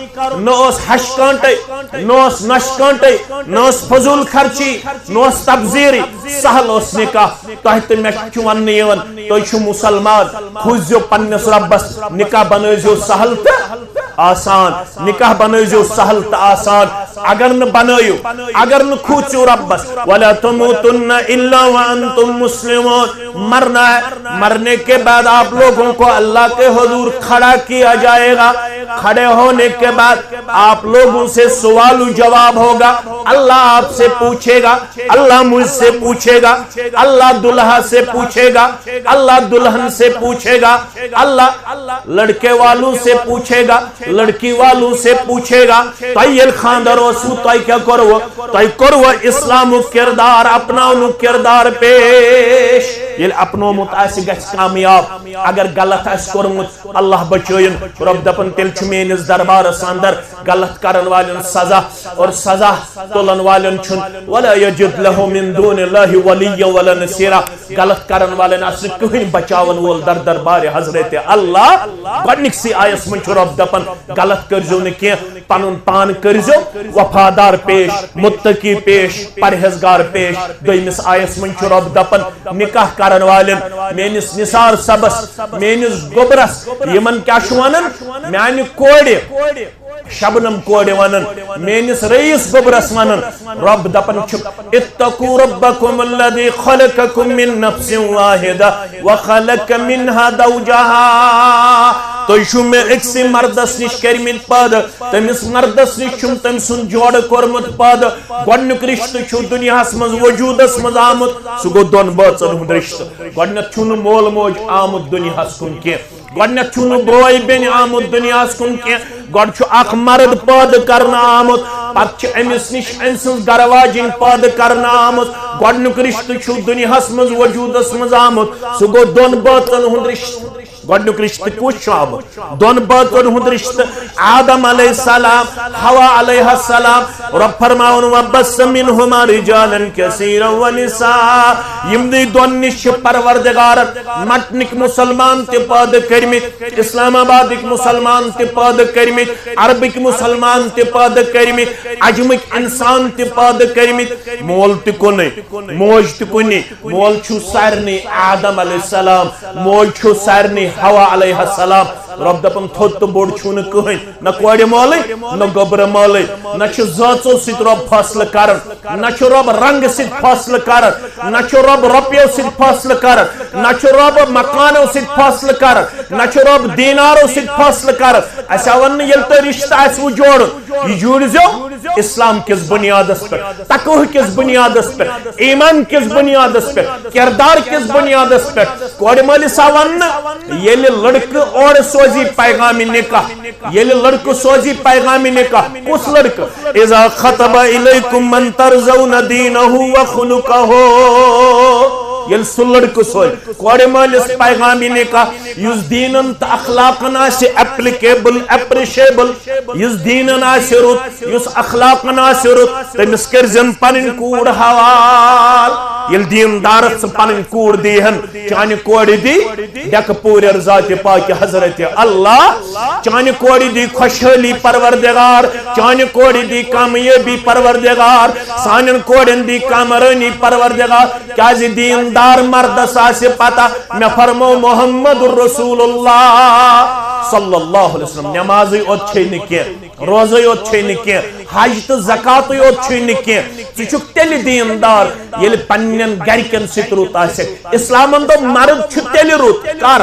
نہ اوس ہشہِ کٲنٹے، نہ اوس نۄشہِ کٲنٹے، نہ ٲس فضول خرچی، نہ اوس تبذیرٕے۔ سہل اوس نکاح۔ تۄہہِ تہٕ مےٚ چھُ وننہٕ یِوان، تُہۍ چھِو مسلمان، کھوٗژزیو پننِس رۄبس، نکاح بنٲوزیو سہل تہٕ آسان، نکاح بنٲوزیو سہل تہٕ آسان۔ اگر نہٕ بنٲیِو، اگر نہٕ کھوٗژِو رۄبس، ولا تموتن الا وانتم مسلمون۔ مرنا ہے، مرنے کے بعد آپ لوگوں کو اللہ کے حضور کھڑا کیا جائے گا۔ کھڑے ہونے کے بعد آپ لوگوں سے سوال و جواب ہوگا۔ اللہ آپ سے پوچھے گا، اللہ مجھ سے پوچھے گا، اللہ دلہا سے پوچھے گا، اللہ دلہن سے پوچھے گا، اللہ لڑکے والوں سے پوچھے گا، لڑکی والوں سے پوچھے گا۔ تۄہہِ ییٚلہِ خانٛدر اوسوٕ، تۄہہِ کیٛاہ کوٚروٕ؟ تۄہہِ کوٚروٕ اسلامُک کردار، اپناونُک کردار پیش؟ ییٚلہِ اپنومُت آسہِ، گژھِ کامیاب۔ اگر غلط آسہِ کوٚرمُت، اللہ بچٲیِن۔ رۄب دپان، تیٚلہِ چھُ میٲنِس دربارس اندر غلط کرن والٮ۪ن سزا، اور سزا تُلن والٮ۪ن چھُنہٕ، ولا یجد لہ من دون اللہ ولیا ولا نصیرا۔ غلط کرن والٮ۪ن آسہِ نہٕ کٕہٕنۍ بچاون وول در دربار حضرت اللہ۔ گۄڈنِکسٕے آیس منٛز چھُ رۄب دپان، غلط کٔرزیو نہٕ کینٛہہ، پنُن پان کٔرزیو وفادار پیش، متقی پیش، پرہیزگار پیش۔ دوٚیمِس آیس منٛز چھُ رۄب دپان، نکاح کرن والٮ۪ن، میٲنِس نثار صٲبس، میٲنِس گوٚبرس، یِمن کیٛاہ چھُ ونان؟ میانہِ کورِ، شبنم کورِ ونان، میٲنِس رئیس گوٚبرس ونان، رۄب دپان چھُ، اتقوا ربکم الذی خلقکم من نفس واحدہ وخلق منها زوجها۔ تُہۍ چھِو مےٚ أکسٕے مردس نِش کٔرمٕتۍ پٲدٕ، تٔمِس مردس نِش چھُم تٔمۍ سُنٛد جوڑٕ کوٚرمُت پٲدٕ۔ گۄڈنیُک رشتہٕ چھُ دُنیاہس منٛز وجوٗدس منٛز آمُت، سُہ گوٚو دۄن بٲژن ہُنٛد رشتہٕ۔ گۄڈنیتھ چھُنہٕ مول موج آمُت دُنیاہس کُن کینٛہہ، گۄڈنیتھ چھُنہٕ بوے بیٚنہِ آمُت دُنیاہس کُن کینٛہہ، گۄڈٕ چھُ اکھ مرد پٲدٕ کرنہٕ آمُت، پتہٕ چھِ أمِس نِش أمۍ سٕنٛز گرٕ واجِنۍ پٲدٕ کرنہٕ آمٕژ۔ گۄڈنیُک رشتہٕ چھُ دُنیاہس منٛز وجوٗدس منٛز آمُت، سُہ گوٚو دۄن بٲژن ہُنٛد رشتہٕ۔ گۄڈنیُک رشتہٕ کُس چھُ آمُت؟ دۄن بٲژن ہُنٛد رشتہٕ۔ آدم علیہ السلام، حوا علیہ السلام۔ رۄب فرماوُن، وبث منہما رجالا کثیرا ونساء۔ یِمنٕے دۄن نِش چھِ پروردگارن مٹنٕکۍ مسلمان تہِ پٲدٕ کٔرمٕتۍ، اسلام آبادٕکۍ مسلمان تہِ پٲدٕ کٔرمٕتۍ، عربٕکۍ مسلمان تہِ پٲدٕ کٔرمٕتۍ، عجمٕکۍ انسان تہِ پٲدٕ کٔرمٕتۍ۔ مول تہِ کُنُے، موج تہِ کُنی۔ مول چھُ سارنٕے آدم علیہ السلام، موج چھُ سارنٕے حوا علیہ السلام۔ رۄب دپان، تھوٚد تہٕ بوٚڑ چھُنہٕ کٕہٕنۍ، نہ کورِ مٲلٕے، نہ گوٚبرٕ مٲلٕے، نہ چھِ زٲژو سۭتۍ رۄب فٲصلہٕ کران، نہ چھُ رۄب رنگہٕ سۭتۍ فٲصلہٕ کران، نہ چھُ رۄب رۄپیو سۭتۍ فٲصلہٕ کران، نہ چھُ رۄب مکانو سۭتۍ فٲصلہٕ کران، نہ چھُ رۄب دینارو سۭتۍ فٲصلہٕ کران۔ اسہِ آو وننہٕ، ییٚلہِ تۄہہِ رشتہٕ آسِوٕ جوڑُن، یہِ جوٗڑزیو اسلام کِس بُنیادس پٮ۪ٹھ، تقوہ کِس بُنیادس پٮ۪ٹھ، ایمان کِس بُنیادس پٮ۪ٹھ، کردار کِس بُنیادس پٮ۪ٹھ۔ کورِ مٲلِس آو وننہٕ، ییٚلہِ لڑکہٕ اورٕ سوزی پیغام نکاح، ییٚلہِ لڑکہٕ سوزی پیغام نکاح، کُس لڑکہٕ؟ اذا خطب الیکم من ترضون دینہ و خلقہ، ییٚلہِ سُہ لڑکہٕ سوزِ کورِ مٲلِس پیغام نکاح، یُس دیٖنن تہٕ اخلاقن آسہِ ایپلیکیبل، ایپریشیبل، یُس دیٖنن آسہِ رُت، یُس اخلاقن آسہِ رُت، تٔمِس کٔرزٮ۪ن پنٕنۍ کوٗر حوال۔ ییٚلہِ دیٖندارس ژٕ پنٕنۍ کوٗر دیٖہن، چانہِ کورِ دی ڈیکہٕ پوٗرٮ۪ر ذاتِ پاکہِ حضرت اللہ، چانہِ کورِ دی خۄشحٲلی پروردگار، چانہِ کورِ دی کامیٲبی پروردگار، سانٮ۪ن کورٮ۪ن دی کامرٲنی پروردگار۔ کیازِ دیٖندار مردس آسہِ پتہ، مےٚ فرمو محمد رسول اللہ صلی اللہ علیہ وسلم، نمازٕے یوت چھے نہٕ کینٛہہ، روزے یوت چھے نہٕ کینٛہہ، حج تہٕ زکاتٕے یوت چھُے نہٕ کینٛہہ۔ ژٕ چھُکھ تیٚلہِ دیٖندار، ییٚلہِ پننٮ۪ن گرِکٮ۪ن سۭتۍ رُت آسٮ۪کھ۔ اسلامن دوٚپ، مرد چھُ تیٚلہِ رُت، کر؟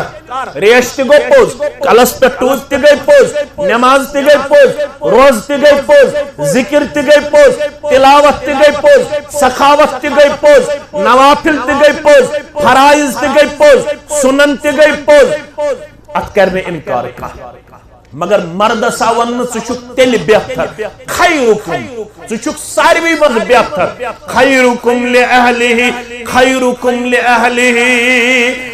ریش تہِ گوٚو پوٚز، کلس پٮ۪ٹھ ٹوٗپۍ تہِ گٔے پوٚز، نماز تہِ گٔے پوٚز، روزٕ تہِ گٔے پوٚز، ذکر تہِ گٔے پوٚز، تلاوت تہِ گٔے پوٚز، سخاوت تہِ گٔے پوٚز، نوافل تہِ گٔے پوٚز، فرائض تہِ گٔے پوٚز، سنن تہِ گٔے پوٚز۔ اتھ کرِ نہٕ انکار کانٛہہ۔ مگر مردس آو وننہٕ، ژٕ چھُکھ تیٚلہِ بہتر، خیرکم، ژٕ چھُکھ ساروی منٛز بہتر، خیرکم لأہلہ، خیرکم لأہلہ۔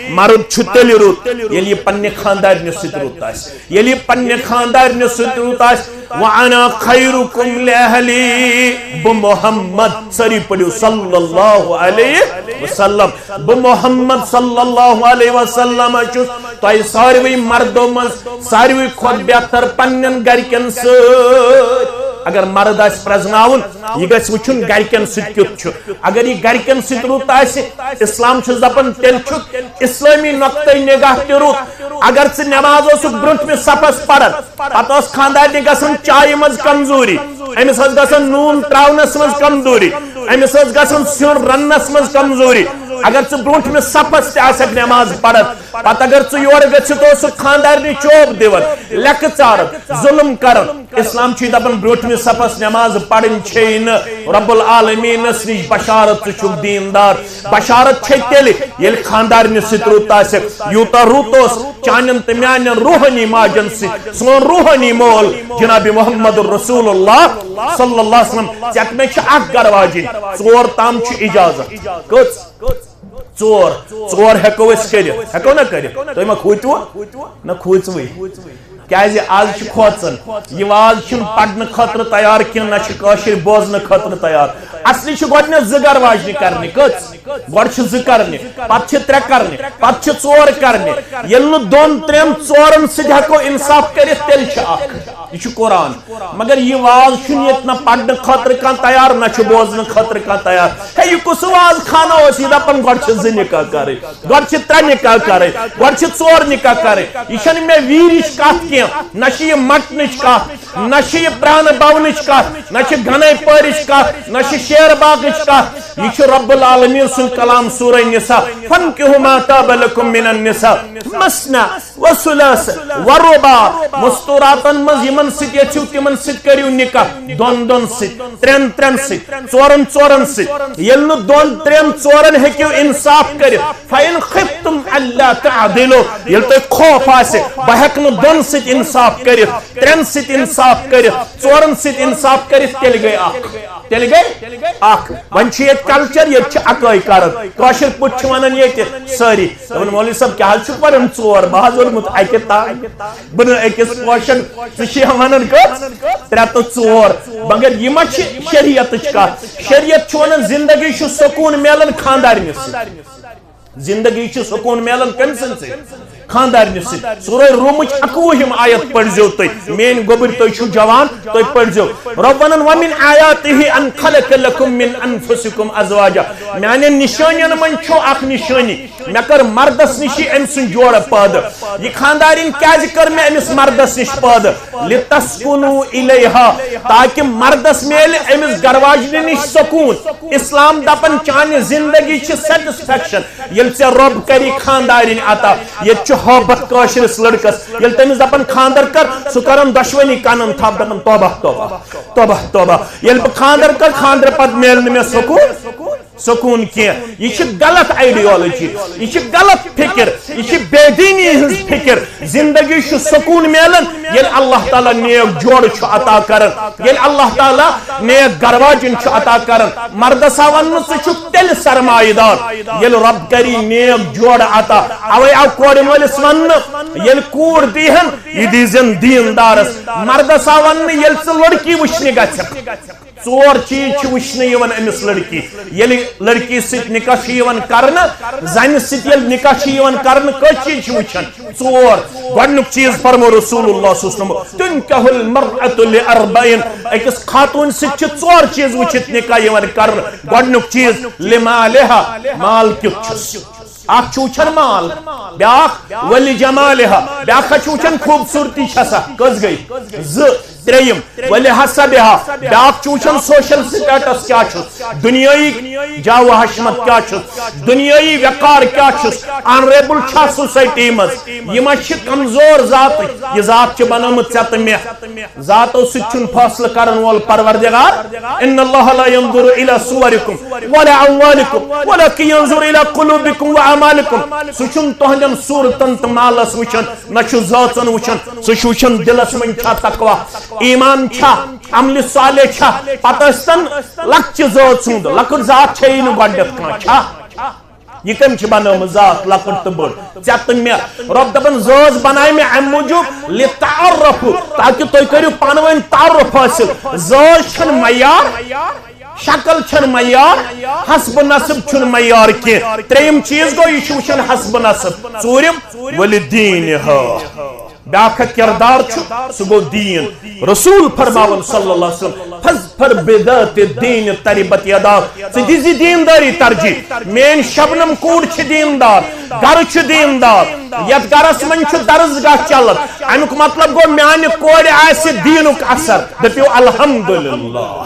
مرد چھُ تیٚلہِ رُت، ییٚلہِ یہِ پننہِ خاندارنہِ سۭتۍ رُت آسہِ، ییٚلہِ یہِ پننہِ خاندارنہِ سۭتۍ رُت آسہِ۔ وانا خیرکم لأہلی، بہٕ محمد، سٲری پٔرِو صلی اللہ علیہ وسلم، بہٕ محمد صلی اللہ علیہ وسلم چھُس تۄہہِ ساروٕے مردو منٛز ساروٕے کھۄتہٕ بہتر پننٮ۪ن گرِکٮ۪ن سۭتۍ۔ اگر مرد آسہِ پرزناوُن، یہِ گژھِ وٕچھُن گرِکٮ۪ن سۭتۍ کیُتھ چھُ۔ اگر یہِ گرِکٮ۪ن سۭتۍ رُت آسہِ، اسلام چھُس دپان تیٚلہِ چھُ اسلٲمی نقطہٕ نگاہ تہِ رُت۔ اگر ژٕ نماز اوسُکھ برونٛٹھمِس صفس پران، پتہٕ ٲس خاندارنہِ گژھان چایہِ منٛز کمزوری، أمِس ٲس گژھان نوٗن تراونس منٛز کمزوری، أمِس ٲس گژھان سیُن رننس منٛز کمزوری۔ اگر ژٕ برونٛٹھمِس صفس تہِ آسکھ نماز پران، پتہٕ اگر ژٕ یورٕ گٔژھِتھ اوسُکھ خاندارنہِ چوب دِوان، لیٚکہٕ ژاران، ظلم کران، اسلام چھُے دپان برونٛٹھمِس صفس نماز پرٕنۍ چھے نہٕ۔ رب العالمینس نِش بشارت، ژٕ چھُکھ دیٖندار۔ بشارت چھے تیٚلہِ، ییٚلہِ خاندارنہِ سۭتۍ رُت آسہِ۔ یوٗتاہ رُت اوس چانٮ۪ن تہٕ میانٮ۪ن روحٲنی ماجن سۭتۍ سون روحٲنی مول جناب محمد رسول اللہ صلی اللہ علیہ وسلم۔ ژےٚ مےٚ چھِ اکھ گرٕ واجِنۍ، ژور تام چھُ اجازت۔ کٔژ؟ ژور۔ ژور ہیٚکو أسۍ کٔرِتھ، ہیٚکو نا کٔرِتھ؟ تُہۍ ما کھوٗژوٕ؟ نہ کھوٗژوٕے۔ کیازِ آز چھِ کھوژان۔ یہِ واز چھُنہٕ پرنہٕ خٲطرٕ تیار کینٛہہ، نہ چھِ کٲشِر بوزنہٕ خٲطرٕ تیار۔ اصلی چھِ گۄڈٕنیتھ زٕ گرٕ واجنہِ کرنہِ۔ کٔژ؟ گۄڈٕ چھِ زٕ کرنہِ، پتہٕ چھِ ترٛےٚ کرنہِ، پتہٕ چھِ ژور کرنہِ۔ ییٚلہِ نہٕ دۄن ترٛٮ۪ن ژورن سۭتۍ ہیٚکو انصاف کٔرِتھ، تیٚلہِ چھِ اکھ۔ یہِ چھُ قرآن۔ مگر یہِ واز چھُنہٕ ییٚتہِ نہ پرنہٕ خٲطرٕ کانٛہہ تیار، نہ چھُ بوزنہٕ خٲطرٕ کانٛہہ تیار۔ ہے، یہِ کُس واز خانہ اوس یہِ دپان گۄڈٕ چھِ زٕ نکاح کرٕنۍ، گۄڈٕ چھِ ترٛےٚ نکاح کرٕنۍ، گۄڈٕ چھِ ژور نکاح کرٕنۍ؟ یہِ چھَنہٕ مےٚ ویٖرِچ کتھ کینٛہہ، نہ چھِ یہِ مٹنٕچ کتھ، نہ چھِ یہِ پرانہٕ بونٕچ کتھ، نہ چھِ گنے پٲرِچ کتھ، نہ چھِ شیر باغٕچ کتھ۔ یہِ چھُ رب العالمین سُنٛد کلام سورہ نساء، فانکحوا ما طاب لکم من النساء مثنی و ثلاث و رباع۔ مستوراتن منٛز یِمن سۭتۍ یژھِو تِمن سۭتۍ کٔرِو نکاح، دۄن دۄن سۭتۍ، ترٛٮ۪ن ترٛٮ۪ن سۭتۍ، ژورن ژورن سۭتۍ۔ ییٚلہِ نہٕ دۄن ترٛٮ۪ن ژورن ہیٚکِو انصاف کٔرِتھ، فإن خفتم ألا تعدلوا، ییٚلہِ تۄہہِ خوف آسہِ بہٕ ہیٚکہٕ نہٕ دۄن سۭتۍ انصاف کٔرِتھ، ترٛٮ۪ن سۭتۍ انصاف کٔرِتھ، ژورن سۭتۍ انصاف کٔرِتھ، تیٚلہِ گٔے اکھ۔ تیٚلہِ گٔے اکھ۔ وۄنۍ چھُ ییٚتہِ کلچر، ییٚتہِ چھِ اکٲے کران۔ کٲشِر پٲٹھۍ چھِ ونان ییٚتہِ سٲری، دپان، "مولوی صٲب، کیٛاہ حظ چھُکھ پران ژور؟" بہٕ حظ ووٚنمُت اکہِ تام، بہٕ نہٕ أکِس پوشن، ژٕ چھِ ونان کٔژ؟ ترٛےٚ تہٕ ژور۔ مگر یہِ ما چھِ شریعتٕچ کتھ؟ شریعت چھُ ونان زندگی چھُ سکوٗن میلان خاندارنہِ سۭتۍ۔ زندگی چھِ سکوٗن میلان کٔمۍ سٕنٛدۍ سۭتۍ؟ خاندارنہِ سۭتۍ۔ سورہ رومٕچ اَکوُہِم آیت پٔرزیو تُہۍ۔ میٲنۍ گوٚبٕرۍ، تُہۍ چھِو جوان، تُہۍ پٔرزیو۔ رۄب وَنان، "وَمِنْ آيَاتِهِ أَنْ خَلَقَ لَكُمْ مِنْ أَنْفُسِكُمْ أَزْوَاجًا"۔ میانٮ۪ن نِشٲنٮ۪ن منٛز چھُ اکھ نِشٲنی، مےٚ کٔر مردس نِشی أمۍ سُنٛد جوڑٕ پٲدٕ۔ یہِ خاندارِنۍ کیازِ کٔر مےٚ أمِس مردس نِش پٲدٕ؟ "لِتَسْكُنُوا إِلَيْهَا"، تاکہِ مردس میلہِ أمِس گرواجنہِ نِش سکوٗن۔ اسلام دپان چانہِ زندگی چھِ سیٹسفیکشن۔ ییٚلہِ ژےٚ رۄب کری خاندارِنۍ عطا، ییٚتہِ چھُ محبت کٲشرِس لڑکس، ییٚلہِ تٔمِس دپان خانٛدر کر، سُہ کران دۄشوٕنی کنن تھپھ، دپان توبہ توبہ، توبہ توبہ۔ ییٚلہِ بہٕ خانٛدر کر، خانٛدرٕ پتہٕ میلہِ نہٕ مےٚ سکوٗن، سکوٗن کینٛہہ۔ یہِ چھِ غلط ideology، یہِ چھِ غلط فکر، یہِ چھِ بے دینی ہٕنٛز فکر۔ زندگی چھُ سکوٗن میلان، ییٚلہِ اللہ تعالیٰ نیک جوڑٕ چھُ عطا کران، ییٚلہِ اللہ تعالیٰ نیک گرواجن چھُ عطا کران۔ مردس آو وننہٕ، ژٕ چھُکھ تیٚلہِ سرمایہ دار، ییٚلہِ رۄب کری نیک جوڑٕ عطا۔ اوے آو کورِ مٲلِس وننہٕ، ییٚلہِ کوٗر دیٖہن، یہِ دیٖزٮ۪ن دیٖندارس۔ مردس آو وننہٕ، ییٚلہِ ژٕ لڑکی وٕچھنہِ گژھکھ، ژور چیٖز چھِ وٕچھنہٕ یِوان أمِس لڑکی۔ ییٚلہِ لڑکی سۭتۍ نکاح چھُ یِوان کرنہٕ، زنہِ سۭتۍ ییٚلہِ نکاح چھُ یِوان کرنہٕ، کٔژ چیٖز چھِ وٕچھان؟ ژور۔ گۄڈٕنیُک چیٖز فرمو رسول اللہ صلی اللہ علیہ وسلم، "تنکح المرأة لاربعین"۔ أکِس خاتوٗن سۭتۍ چھِ ژور چیٖز وٕچھِتھ نکاح یِوان کرنہٕ۔ گۄڈٕنیُک چیٖز، لمالہا، مال کیُتھ چھُس۔ اکھ چھُ وٕچھان مال، بیٛاکھ ولجمالہا، بیٛاکھ چھُ وٕچھان خوٗبصوٗرتی چھےٚ سا، کٔژ گٔے؟ زٕ۔ ترٛیٚیِم، ولحسبہا، بیٛاکھ چھُ وٕچھان social status کیٛاہ چھُس، دُنیٲیی جاہ و حشمت کیٛاہ چھُس، دُنیٲیی وقار کیٛاہ چھُس، honourable چھا society منٛز، یہِ ما چھِ کمزور ذاتٕچ، یہِ ذات چھِ بنٲومٕژ ژےٚ تہٕ مےٚ۔ ذاتو سۭتۍ چھُنہٕ فٲصلہٕ کرن وول پروردگار۔ ان اللہ لا ينظر الى صورکم ولا اموالکم ولکن ينظر الى قلوبکم واعمالکم۔ سُہ چھُنہٕ تُہنٛدٮ۪ن صوٗرتن تہٕ مالس وٕچھان، نہ چھُ زٲژن وٕچھان، سُہ چھُ وٕچھان دِلس منٛز چھا تقوی، ایمان چھا، عملِ صالح چھا۔ پتہٕ ٲسۍتن لۄکچہِ زٲژ ہُنٛد، لۄکٕٹ ذات چھیی نہٕ گۄڈٕنٮ۪تھ کانٛہہ، چھا؟ یہِ کٔمۍ چھِ بنٲومٕژ ذات لۄکٕٹ تہٕ بٔڑ؟ ژےٚ تہٕ مےٚ۔ رۄب دپان، زٲژ بنایہِ مےٚ امہِ موٗجوٗب، لتعارفوا، تاکہِ تُہۍ کٔرِو پانہٕ ؤنۍ تعارف حٲصِل۔ زٲژ چھَنہٕ معیار، شکل چھَنہٕ معیار، حسب نسب چھُنہٕ معیار کینٛہہ۔ ترٛیٚیِم چیٖز گوٚو، یہِ چھُ وٕچھان حسب نسب۔ ژوٗرِم، ولدینہا۔ بیٛاکھ اکھ کردار چھُ، سُہ گوٚو دیٖن۔ رسول فرماوان صلی اللہ علیہ وسلم، "فاظفر بذات الدین تربت یداک"، ژٕ دِزِ دیٖندٲری ترجیح۔ میٲنۍ شبنم کوٗر چھِ دیٖندار، گرٕ چھُ دیٖندار، یتھ گرس منٛز چھُ درسگاہ چلان، امیُک مطلب گوٚو میانہِ کورِ آسہِ دیٖنُک اثر۔ دٔپِو الحمدللہ۔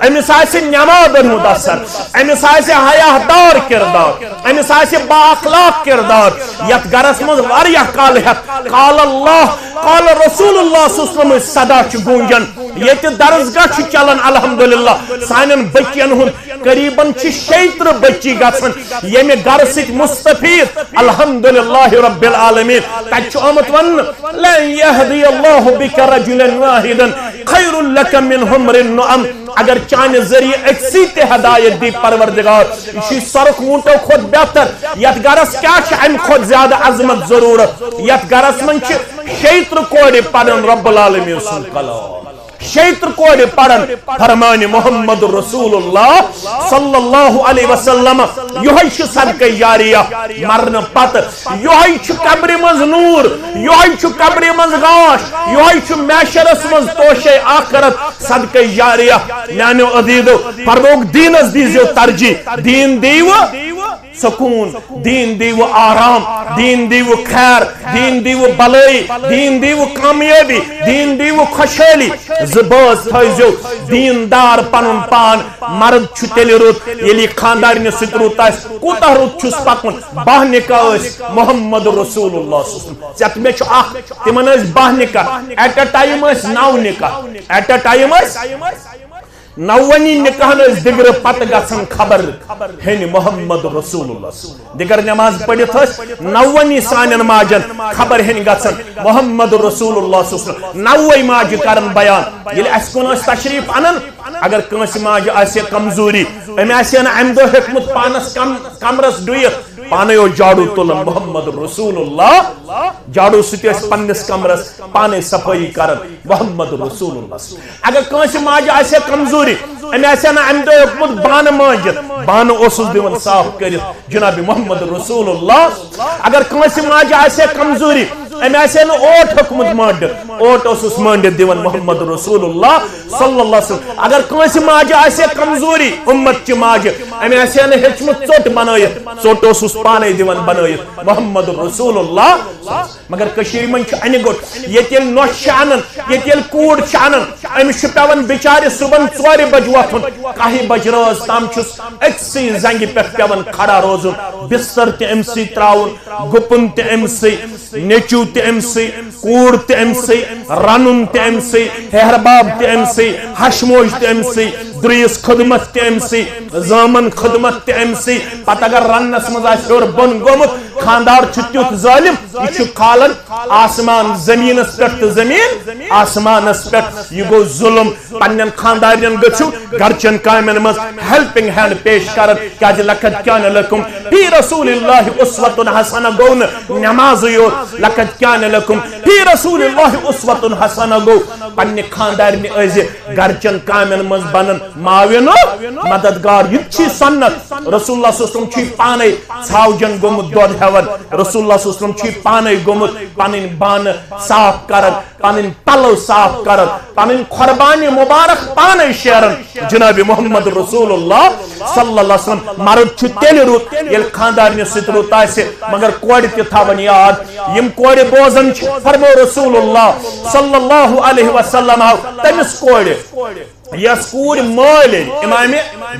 أمِس آسہِ نٮ۪مازن ہُنٛد اثر، أمِس آسہِ حیادار کردار، أمِس آسہِ با اخلاق کردار۔ یتھ گرس منٛز واریاہ کالہٕ ہٮ۪تھ قال اللہ، قال رسول اللہ صلی اللہ علیہ وسلم صدا چھُ گوٗنجان، ییٚتہِ درسگاہ چھُ چلان، الحمدللہ، سانٮ۪ن بچین ہُنٛد قریباً چھِ شیٚیہِ ترٕٛہ بچی گژھان، ییٚمہِ گرٕ سۭتۍ مستفید، الحمدللہ رب العالمین۔ تتہِ چھُ آمُت وننہٕ، "لن یہدی اللہ بک رجلا واحدا خیر لک من حمر النعم"۔ اگر چانہِ ذٔریعہٕ أکسٕے تہِ ہدایت دی پروردگار، یہِ چھُے سۄرُکھ ووٗنٹو کھۄتہٕ بہتر۔ یتھ گرس کیٛاہ چھِ امہِ کھۄتہٕ زیادٕ عظمت ضروٗرت؟ یتھ گرس منٛز چھِ شیٚیہِ ترٕٛہ کورِ پران رب العالمین سُنٛد کلام۔ شیٚیہِ ترٕٛہ کورِ پرن فرمان محمد رسول اللہ صلی اللہ علیہ وسلم۔ یہے چھُ صدقہ جاریہ، مرنہٕ پتہٕ یہے چھُ قبرِ منٛز نور، یہے چھُ قبرِ منٛز گاش، یہے چھُ محشرس منٛز توشے آخرت۔ صدقہ جاریہ۔ میانیو عزیزو، پروک دینس دیزیو ترجیح۔ دین دیو سکون، دین دیو آرام، دین دیو خیر، دین دیو بلٲئی، دین دیو کامیٲبی، دین دیو خوشحٲلی۔ زٕ بٲژ تھٲیزیو دیندار پنُن پان۔ مرد چھُ تیٚلہِ رُت، ییٚلہِ یہِ خاندارنہِ سۭتۍ رُت آسہِ۔ کوٗتاہ رُت چھُس پکُن؟ باہ نکاح ٲسۍ محمد رسول اللہ صلی اللہ علیہ وسلم۔ ژےٚ تہٕ مےٚ چھُ اکھ، تِمن ٲسۍ باہ نکاح، at a time ٲسۍ نو نکاح، at a time ٲسۍ نوونی نکاحن ٲسۍ دِگرٕ پتہٕ گژھان خبر ہیٚنہِ محمد رسول اللہ۔ دِگر نماز پٔرِتھ ٲسۍ نوونی سانٮ۪ن ماجن خبر ہیٚنہِ گژھان محمد رسول اللہ صلی اللہ علیہ وسلم۔ نوے ماجہِ کران بیان۔ ییٚلہِ اسہِ کُن ٲسۍ تشریف انان، اگر کٲنٛسہِ ماجہِ آسہِ ہے کمزوری، أمۍ آسہِ ہے نہٕ امہِ دۄہ ہیوٚکمُت پانس کم-، کمرس ڈُیِتھ، پانے اوس جاڑو تُلان محمد رسول اللہ، جاڑو سۭتۍ ٲسۍ پننِس کمرس پانے صفٲیی کران محمد رسول اللہ۔ اگر کٲنٛسہِ ماجہِ آسہِ ہے کمزوری، أمۍ آسہِ ہے نہٕ امہِ دۄہ ہیوٚکمُت بانہٕ مٲنجِتھ، بانہٕ اوسُس دِوان صاف کٔرِتھ جناب محمد رسول اللہ۔ اگر کٲنٛسہِ ماجہِ آسہِ ہے کمزوری، أمۍ آسہِ ہے نہٕ اوٹ ہیوٚکمُت مٲنٛڈِتھ، اوٹ اوسُس مٲنڈِتھ دِوان محمد رسول اللہ صلی اللہ علیہ وسلم۔ اگر کٲنٛسہِ ماجہِ آسہِ ہے کمزوری، امت چہِ ماجہِ، أمۍ آسہِ ہے نہٕ ہیٚچھمُت ژوٚٹ بنٲیِتھ، ژوٚٹ اوسُس پانے دِوان بنٲیِتھ محمد رسول اللہ۔ مگر کٔشیٖرِ منٛز چھُ انہِ گوٚٹ، ییٚتہِ ییٚلہِ نۄش چھِ انان، ییٚتہِ ییٚلہِ کوٗر چھِ انان، أمِس چھُ پٮ۪وان بِچارِ صُبحن ژورِ بجہِ وۄتھُن، کاہہِ بجہِ رٲژ تام چھُس أکسٕے زنٛگہِ پٮ۪ٹھ پٮ۪وان کھڑا روزُن، بستر تہِ أمۍ سٕے ترٛاوُن، گُپُن تہِ أمۍ سٕے، نیٚچوٗ تہِ أمۍ سٕے، کوٗر تہِ أمۍ سٕے، رَنُن تہِ أمۍ سٕے، ہیہَر باب تہِ أمۍ سٕے، ہَش موج تہِ أمۍ سٕے، درٛیِس خدمت تہِ أمۍ سٕے، زٲمَن خدمت تہِ أمۍ سٕے۔ پَتہٕ اگر رَننَس منٛز آسہِ ہیوٚر بۄن گوٚمُت، خانٛدار چھُ تیُتھ ظٲلِم، یہِ چھُ کھالان آسمان زٔمیٖنَس پٮ۪ٹھ تہٕ زٔمیٖن آسمانَس پٮ۪ٹھ۔ یہِ گوٚو ظُلُم۔ پننٮ۪ن خانٛدارنٮ۪ن گٔژھِو گرچٮ۪ن کامٮ۪ن منٛز ہیلپنگ ہینڈ پیش کرٕنۍ، کیازِ لقد کان لکم فی رسول اللہ اسوۃ حسنہ گوٚو نہٕ نمازٕے یوت، لقد کان لکم فی رسول اللہ اسوۃ حسنہ گوٚو پننہِ خانٛدارنہِ ٲسۍ زِ گرچٮ۪ن کامٮ۪ن منٛز بنن معاون و مددگار۔ یہِ تہِ چھِ سنت۔ رسول اللہ صلی اللہ علیہ وسلم چھُ پانے ژھاوجن گوٚمُت دۄد ہٮ۪وان، رسول اللہ صلی اللہ علیہ وسلم چھُ پانے گوٚمُت پنٕنۍ بانہٕ صاف کران، پنٕنۍ پلو صاف کران، پنٕنۍ قربانی مبارک پانے شیران جناب محمد رسول اللہ صلی اللہ علیہ وسلم۔ مرد چھُ تیٚلہِ رُت ییٚلہِ خانٛدارنہِ سۭتۍ رُت آسہِ، مگر کورِ تہِ تھاوان یاد۔ یِم کورِ بوزان چھِ، فرمو رسول اللہ صلی اللہ علیہ وسلم، تٔمِس کورِ، یۄس کوٗر مٲلۍ امام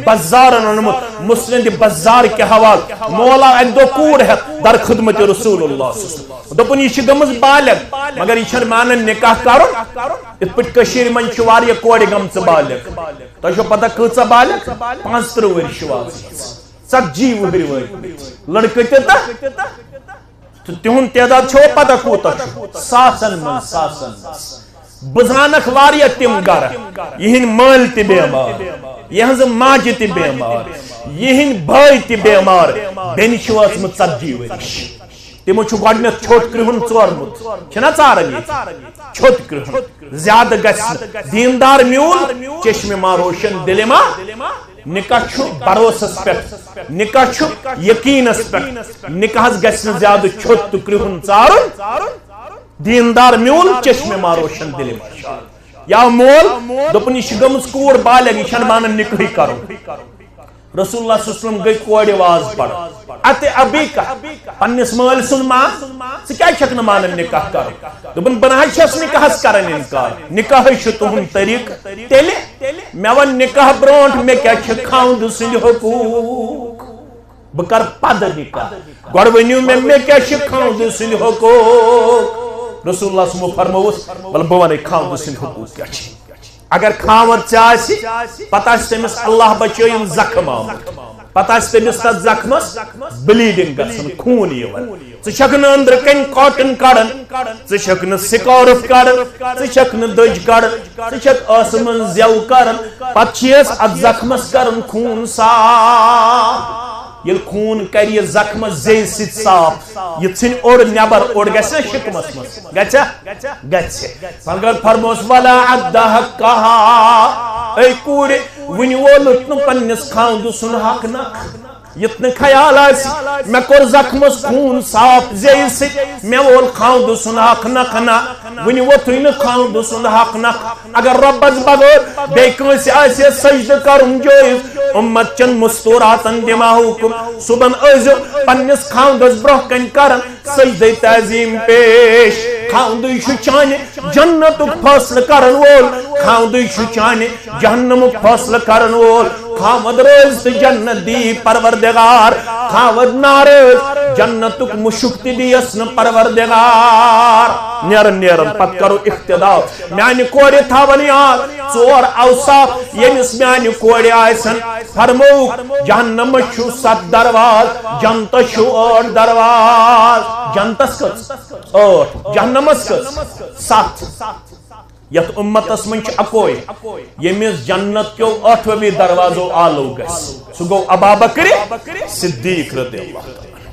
بزارن اوٚنمُت، مسند بزار کہِ حوالہٕ، مول آو اکہِ دۄہ کوٗر ہٮ۪تھ در خدمت رسول اللہ صلی اللہ علیہ وسلم۔ دوٚپُن، یہِ چھِ گٔمٕژ بالغ، مگر یہِ چھَنہٕ مانان نکاح کرُن۔ یِتھ پٲٹھۍ کٔشیٖرِ منٛز چھِ واریاہ کورِ گٔمژٕ بالغ۔ تۄہہِ چھو پتہ کۭژاہ بالغ؟ پانٛژترٕٛہ ؤرِش چھِ وٲژمٕژ، ژتجی وُہٕرۍ وٲتمٕتۍ لڑکہٕ تہِ تہٕ، تہٕ تِہُنٛد تعداد چھو پتہ کوٗتاہ چھُ؟ ساسن منٛز، ساسن منٛز۔ بہٕ زانکھ واریاہ تِم گرٕ، یِہنٛدۍ مٲلۍ تہِ بیمار، یِہنٛزٕ ماجہِ تہِ بیمار، یِہنٛدۍ بٲے تہِ بیمار، بیٚنہِ چھِ وٲژمٕژ ژتجی ؤرِش۔ تِمو چھُ گۄڈٕنیتھ چھوٚت کرٛہُن ژورمُت، چھِنہ ژاران ییٚتہِ؟ چھوٚت کرٛہُن زیادٕ گژھِ نہٕ۔ دیندار میون، چشمِ ما روشن دِلہِ ما۔ نکاح چھُ بھروسس پٮ۪ٹھ، نکاح چھُ یقینس پٮ۪ٹھ۔ نکاحس گژھِ نہٕ زیادٕ چھوٚت تہٕ کرٛہُن ژارُن۔ دیندار میون، چشمِ ما روشن دِلہِ ما۔ یا مول، دوٚپُن، یہِ چھِ گٔمٕژ کوٗر بالغ، یہِ چھَنہٕ مانان نکاحٕے کرُن۔ رسول اللہ صلی اللہ علیہ وسلم گٔے کورِ واز پران۔ اتہِ ابی کا، پننِس مٲلۍ سُنٛد مان، ژٕ کیازِ چھکھ نہٕ مانان نکاح کرُن؟ دوٚپُن، بہٕ نہ حظ چھَس نکاحس کران انکار، نکاحٕے چھُ تُہُنٛد طریٖقہٕ۔ تیٚلہِ مےٚ وَن نکاح برونٛٹھ، مےٚ کیٛاہ چھِ خاوندٕ سٕنٛدۍ حقوٗق؟ بہٕ کر پتہٕ نکاح؟ گۄڈٕ ؤنِو مےٚ، مےٚ کیٛاہ چھِ خاوندٕ سٕنٛدۍ حقوٗق؟ رسول اللہ صلی اللہ علیہ وسلمو فرمووُس، وَلہٕ بہٕ وَنَے خاوندٕ سٕنٛدۍ حقوٗق کیٛاہ چھِ۔ اگر خاوند ژےٚ آسہِ، پتہٕ آسہِ تٔمِس اللہ بچٲیِن زخم آمُت، پتہٕ آسہِ تٔمِس تتھ زخمس بلیڈنگ گژھان، خوٗن یِوان۔ ژٕ چھکھ نہٕ أنٛدرٕ کنۍ کاٹن کڑان، ژٕ چھکھ نہٕ سکارف کڑان، ژٕ چھکھ نہٕ دٔج کڑان، ژٕ چھکھ ٲسہٕ منٛز زٮ۪و کڑان، پتہٕ چھیس اتھ زخمس کران خوٗن صاف۔ ییٚلہِ خوٗن کرِ یہِ زخمس زیٚیہِ سۭتۍ صاف، یہِ ژھٕنہِ اوٚڑ نٮ۪بر، اوٚڑ گژھِ نا شِکمس منٛز؟ گژھِ؟ گژھِ۔ مگر فرموس، "ولا ادہ حقہا"، اے کوٗرِ، وُنہِ وولُت نہٕ پننِس خاوندٕ سُنٛد حق نکھ۔ یُتھ نہٕ خیال آسہِ، مےٚ کوٚر زخمس خوٗن صاف زیٚیہِ سۭتۍ، مےٚ وول خاوندٕ سُنٛد حق نکھ۔ نہ، وُنہِ ووٚتھُے نہٕ خاوندٕ سُنٛد حق نکھ۔ اگر رۄبس بغٲر بیٚیہِ کٲنٛسہِ آسہِ ہے سجدٕ کرُن جٲیز، اُمت چٮ۪ن مستوراتن دِمہو حُکم، صُبحن ٲسۍزیو پننِس خاوندس برونٛہہ کنہِ کران سجدے تعظیم پیش۔ خاوندٕے چھُ چانہِ جنتُک فٲصلہٕ کرن وول، خاوندٕے چھُ چانہِ جہنمُک فٲصلہٕ کرن وول۔ خاوند رٲضۍ تہٕ جنت دی پروردگار، خاوند ناراض جنتُک مُشُک تہِ دِیس نہٕ پروردگار۔ نیرن نیرن پتہٕ کرو اقتدا۔ میانہِ کورِ تھاون یاد ژور اوصاف، ییٚمِس میانہِ کورِ آسن۔ فرمووُکھ، جہنمس چھُ ستھ درواز، جنتس چھُ ٲٹھ درواز۔ جنتس کٔژ؟ ٲٹھ۔ جہنمس کٔژ؟ ستھ۔ یتھ اُمتس منٛز چھُ اکوے، ییٚمِس جنت کیو ٲٹھوے دروازو آلو گژھِ، سُہ گوٚو ابابکر صدیق رضی اللہ تعالیٰ عنہ۔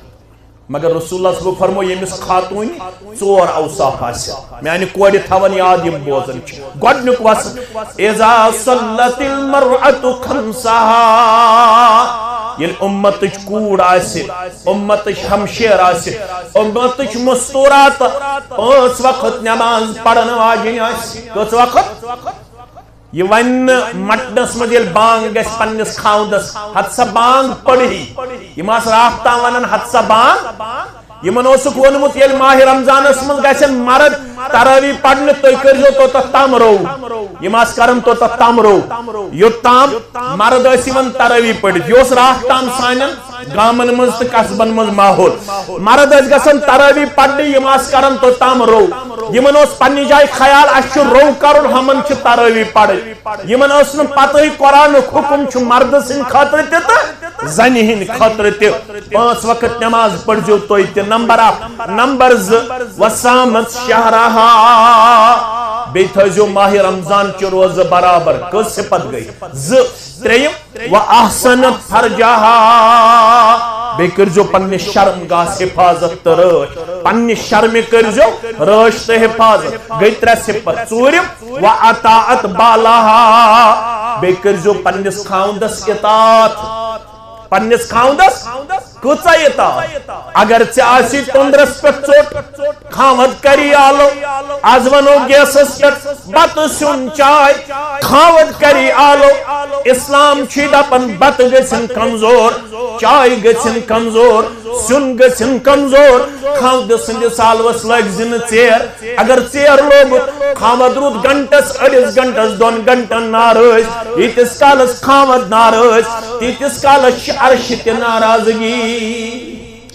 مگر رسول اللہ صلی اللہ علیہ وسلم فرمو، ییٚمِس خاتوٗنہِ ژور اوصاف آسہِ، میانہِ کورِ تھاون یاد یِم بوزان چھِ۔ گۄڈٕنیُک وصف، اذا صلت المرأة خمسها، ییٚلہِ اُمتٕچ کوٗر آسہِ، اُمتٕچ ہمشیر آسہِ، اُمتٕچ مستورات، پانٛژھ وقت نماز پرن واجِنۍ آسہِ۔ کٔژ وقت؟ یہِ ونہِ نہٕ مٹنس منٛز ییٚلہِ بانگ گژھِ پننِس خاوندس، "ہتہٕ سا بانگ پٔرہی"، یِم آسہٕ راتھ تام ونان، "ہتہٕ سا بانگ"۔ یِمن اوسُکھ ووٚنمُت، ییٚلہِ ماہِ رمضانس منٛز گژھن مرد تراویح پرنہِ، تُہۍ کٔرۍزیو توٚتتھ تام رو۔ یِم آسہٕ کران توٚتتھ تام رو، یوٚت تام مرد ٲسۍ یِوان تراویح پٔرِتھ۔ یہِ اوس راتھ تام سانٮ۪ن گامن منٛز تہٕ قصبن منٛز ماحول۔ مرد ٲسۍ گژھان تراویح پرنہِ، یِم آسہٕ کران توٚتام رو۔ یِمن اوس پننہِ جایہِ خیال، اسہِ چھُ رو کرُن، ہُمن چھِ تراویح پرٕنۍ۔ یِمن ٲس نہٕ پتہٕے قرآنُک حکم چھُ مردٕ سٕنٛدِ خٲطرٕ تہِ تہٕ زنہِ ہٕنٛدِ خٲطرٕ تہِ۔ پانٛژھ وقت نماز پٔرزیو تُہۍ تہِ، نمبر اکھ۔ نمبر زٕ، "وصامت شہرہا"، بیٚیہِ تھٲیزیو ماہِ رمضان چہِ روزٕ برابر۔ کٔژ صفت گٔے؟ زٕ۔ ترٛیٚیِم، "واحصنت فرجہا"، بیٚیہِ کٔرزیو پننہِ شرم گاہس حفاظت تہٕ رٲچھ۔ پننہِ شرمہِ کٔرزیو رٲچھ تہٕ حفاظت۔ گٔے ترٛےٚ صفت۔ ژوٗرِم، "واطاعت بالہا"، بیٚیہِ کٔرزیو پننِس خاوندس اطاعت۔ پننِس خاوندس کۭژاہ اطاعت؟ اگر ژےٚ آسی توٚندرس پٮ۪ٹھ ژوٚٹ، خاوند کری آلو، از ونو گیسس پٮ۪ٹھ بتہٕ سیُن چاے، خاوند کری آلو۔ اسلام چھُے دپان بتہٕ گژھن کمزور، چاے گژھن کمزور، سیُن گژھن کمزور۔ خاوند سٕنٛدِس آلوس لٲگۍ زِ نہٕ ژیر۔ اگر ژیر لوگُت، خاوند روٗد گھنٹس، أڑِس گھنٹس، دۄن گھنٹن ناراض، ییٖتِس کالس خاوند ناراض، تیٖتِس کالس چھِ عرشہِ تہِ ناراضگی۔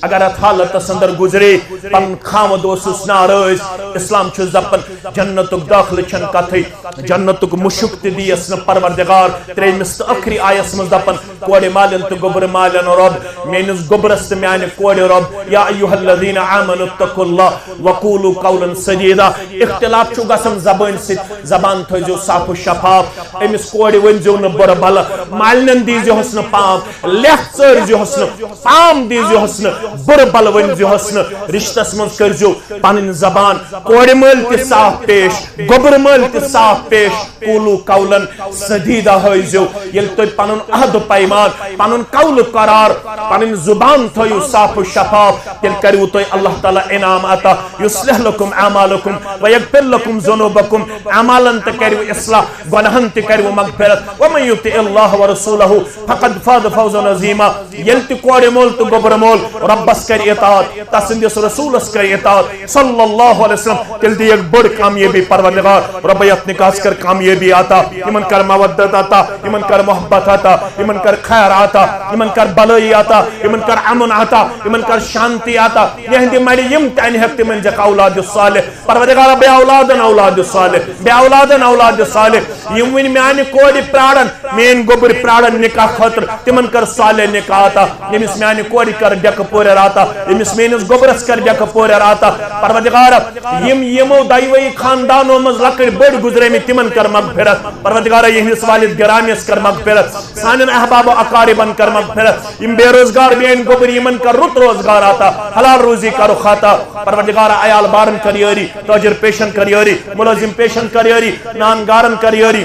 اگر اتھ حالتس اندر گزرے، پنُن خاوند اوسُس ناراض، اسلام چھُ دپان، جنتُک دٲخلہٕ چھنہٕ کتھٕے، جنتُک مُشُک تہِ دیس نہٕ پروردگار۔ ترٛیٚیمِس تہٕ ٲخری آیس منٛز دپان، کورِ مالٮ۪ن تہٕ گوٚبرِ مالٮ۪ن رۄب، میٲنِس گوٚبرس تہٕ میانہِ کورِ رۄب، یا ایھا الذین آمنوا اتقوا اللہ وقولوا قولا سدیدا۔ اختلاف چھُ گژھان زبٲنۍ سۭتۍ، زبان تھٲیزیو صاف و شفاف۔ أمِس کورِ ؤنۍزیو نہٕ بُرٕ بلہٕ، مالنٮ۪ن دیٖزیوہس نہٕ پام، لٮ۪تھ ژٲرزیوہس نہٕ، پام دیٖزیوہس نہٕ، بُرٕ بلہٕ ؤنۍزیوہس نہٕ۔ رشتس منٛز کٔرزیو پنٕنۍ زبان کورِ مٲلۍ تہِ صاف پیش، گوٚبرٕ مٲلۍ تہِ صاف پیش۔ قولوا قولا سدیدا ہٲیزیو۔ ییٚلہِ تُہۍ پنُن عہد و پیمان، پنُن قول و قرار، پنٕنۍ زبان تھٲیِو صاف و شفاف، تیٚلہِ کٔرِو تُہۍ اللہ تعالیٰ انعام عطا۔ یصلح لکم اعمالکم ویغفر لکم ذنوبکم۔ اعمالن تہِ کٔرِو اصلاح، گۄناہن تہِ کٔرِو مغفرت۔ ومن یطع اللہ ورسولہ فقد فاز فوزا عظیما۔ ییٚلہِ تہِ کورِ مول تہٕ گوٚبرٕ مول رۄبس کرِ اطاعت، تسٕنٛدِس رسولس کرِ اطاعت صلی اللہ علیہ وسلم، تیٚلہِ دِیَکھ بٔڑ کامیٲبی پروردگار۔ رۄبہ یتھ نکاحس کر کامیٲبی عطا، یِمن کر مودت عطا، یِمن کر محبت عطا، یِمن کر خیر عطا، یِمن کر بلٲیی عطا، یِمن کر امن عطا، یِمن کر شانتی عطا۔ یہندِ مَرِ یِم تہِ انہِ ہیٚکھ تِمن دِکھ اولاد صالح۔ پروردگارا، بے اولادن اولاد صالح، بے اولادن اولاد صالح۔ یِم وٕنہِ میانہِ کورِ پرارن، میٲنۍ گوٚبٕرۍ پرارن نکاح خٲطرٕ، تِمن کر صالح نکاح عطا۔ ییٚمِس میانہِ کورِ کر ڈیکہٕ پورٮ۪ر عطا، ییٚمِس میٲنِس گوٚبرس کر ڈیکہٕ پورٮ۪ر عطا۔ پروردگارا، یِم یِمو دۄیوٕے خاندانو منٛز لۄکٕٹۍ بٔڑۍ گُزریمٕتۍ، تِمن کر مغفرت۔ پروردگارا، یِہنٛدِس والد گرامیس کر مغفرت، سانٮ۪ن احباب و اقاربن کر مغفرت۔ یِم بے روزگار میٲنۍ گوٚبٕرۍ، یِمن کر رُت روزگار عطا، حلال روزی کرُکھ عطا۔ پروردگارا، عیال بارن کر یٲری، تاجر پیشن کر یٲری، ملازم پیشن کر یٲری، نان گارن کر یٲری،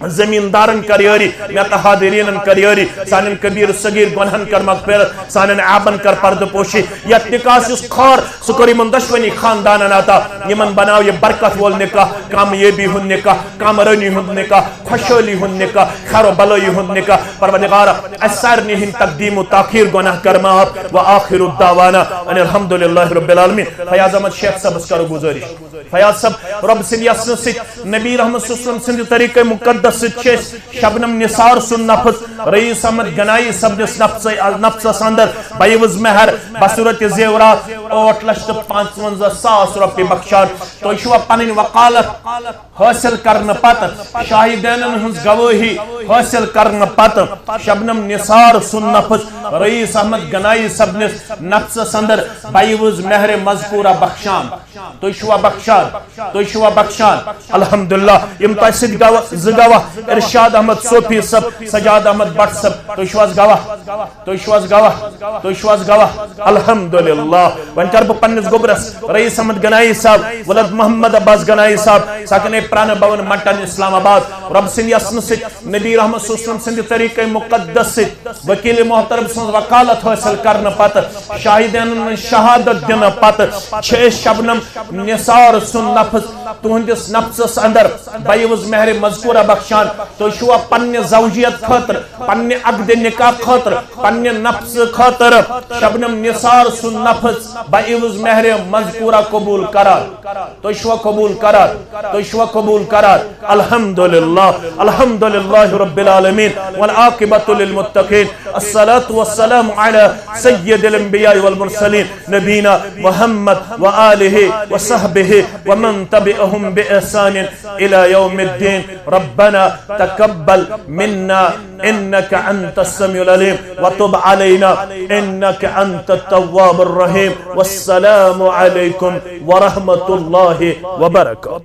زمیٖندارن کر یٲری، مےٚ تہٕ حاضریٖنن کر یٲری، سانٮ۪ن کبیٖر صغیٖر گۄنہن کر مغفرت، سانٮ۪ن عیبن کر پردٕ پوشی۔ یتھ نکاحس یُس خار، سُہ کر یِمن دۄشوٕنی خاندانن عطا، یِمن بناو یہِ برکت وول نکاح، کامیٲبی ہُنٛد نکاح، کامرٲنی ہُنٛد نکاح، خۄشحٲلی ہُنٛد نکاح، خیر و بلٲیی ہُنٛد نکاح۔ پروردگارا، اسہِ سارنٕے ہٕنٛدۍ تقدیم و تاخیر گۄناہ کر معاف۔ و آخر دعوانا ان الحمد للہ رب العالمین۔ فیاض احمد شیخ صٲبس کرو گزٲرش۔ فیاض صٲب، رۄب سٕنٛدِ یژھنہٕ سۭتۍ، نبی رحمت صلی اللہ علیہ وسلم سٕنٛدِ طریقہ مقدس سۭتۍ چھِ أسۍ شبنم نثار سُنٛد نفس رئیس احمد گنایی صٲبنِس نفسے، نفسس اندر بیوض مہر بصورت زیورات ٲٹھ لچھ تہٕ پانٛژونزہ ساس رۄپیہِ بخشان۔ تُہۍ چھِوا پنٕنۍ وکالت حٲصِل کرنہٕ پتہٕ، شاہدینن ہٕنٛز گوٲہی حٲصِل کرنہٕ پتہٕ شبنم نثار سُنٛد نفس رئیس احمد گنایی صٲبنِس نفسس اندر بیوض مہر مذکورہ بخشان؟ تُہۍ چھِوا بخشان؟ تُہۍ چھِوا بخشان؟ الحمدللہ، یِم تۄہہِ سۭتۍ گواہ، زٕ گواہ، ارشاد احمد صوفی صٲب، سجاد احمد بٹ صٲب، تُہۍ چھِو حظ گواہ؟ تُہۍ چھِو حظ گواہ؟ تُہۍ چھِو حظ گواہ؟ الحمدللہ، وۄنۍ کر بہٕ پننِس گوٚبرس رئیس احمد گنایی صاحب، ولد محمد عباس گنایی صاحب، سکنے پرانہ بھون مٹن اسلام آباد، رۄب سٕنٛدِ یژھنہٕ سۭتۍ، نبی رحمت صلی اللہ علیہ وسلم سٕنٛدِ طریقے مقدس سۭتۍ، وکیل محترم سٕنٛز وکالت حٲصِل کرنہٕ پتہٕ، شاہدینن ہٕنٛز شہادت دِنہٕ پتہٕ چھِ أسۍ شبنم نثار سُنٛد نفس تُہنٛدِس نفسس اندر بعوض مہر مذکورہ بخشان۔ تُہۍ چھِوا پننہِ زوجیت خٲطرٕ، پننہِ عقد نکاح خٲطرٕ، پننہِ نفس خٲطرٕ شبنم نثار سُنٛد نفس بعوض مہر مذکورہ قبول کران؟ تُہۍ چھِوا قبول کران؟ تُہۍ چھِوا قبول کران؟ الحمدللہ، الحمدللہ رب العالمین، والعاقبۃ للمتقین، الصلاۃ والسلام علی سید الانبیاء والمرسلین، نبینا محمد وآلہ وصحبہ ومن تبعهم بإحسان إلى يوم الدين. ربنا تقبل منا إنك أنت السميع العليم وتب علينا إنك أنت التواب الرحيم. والسلام عليكم ورحمة الله وبركاته.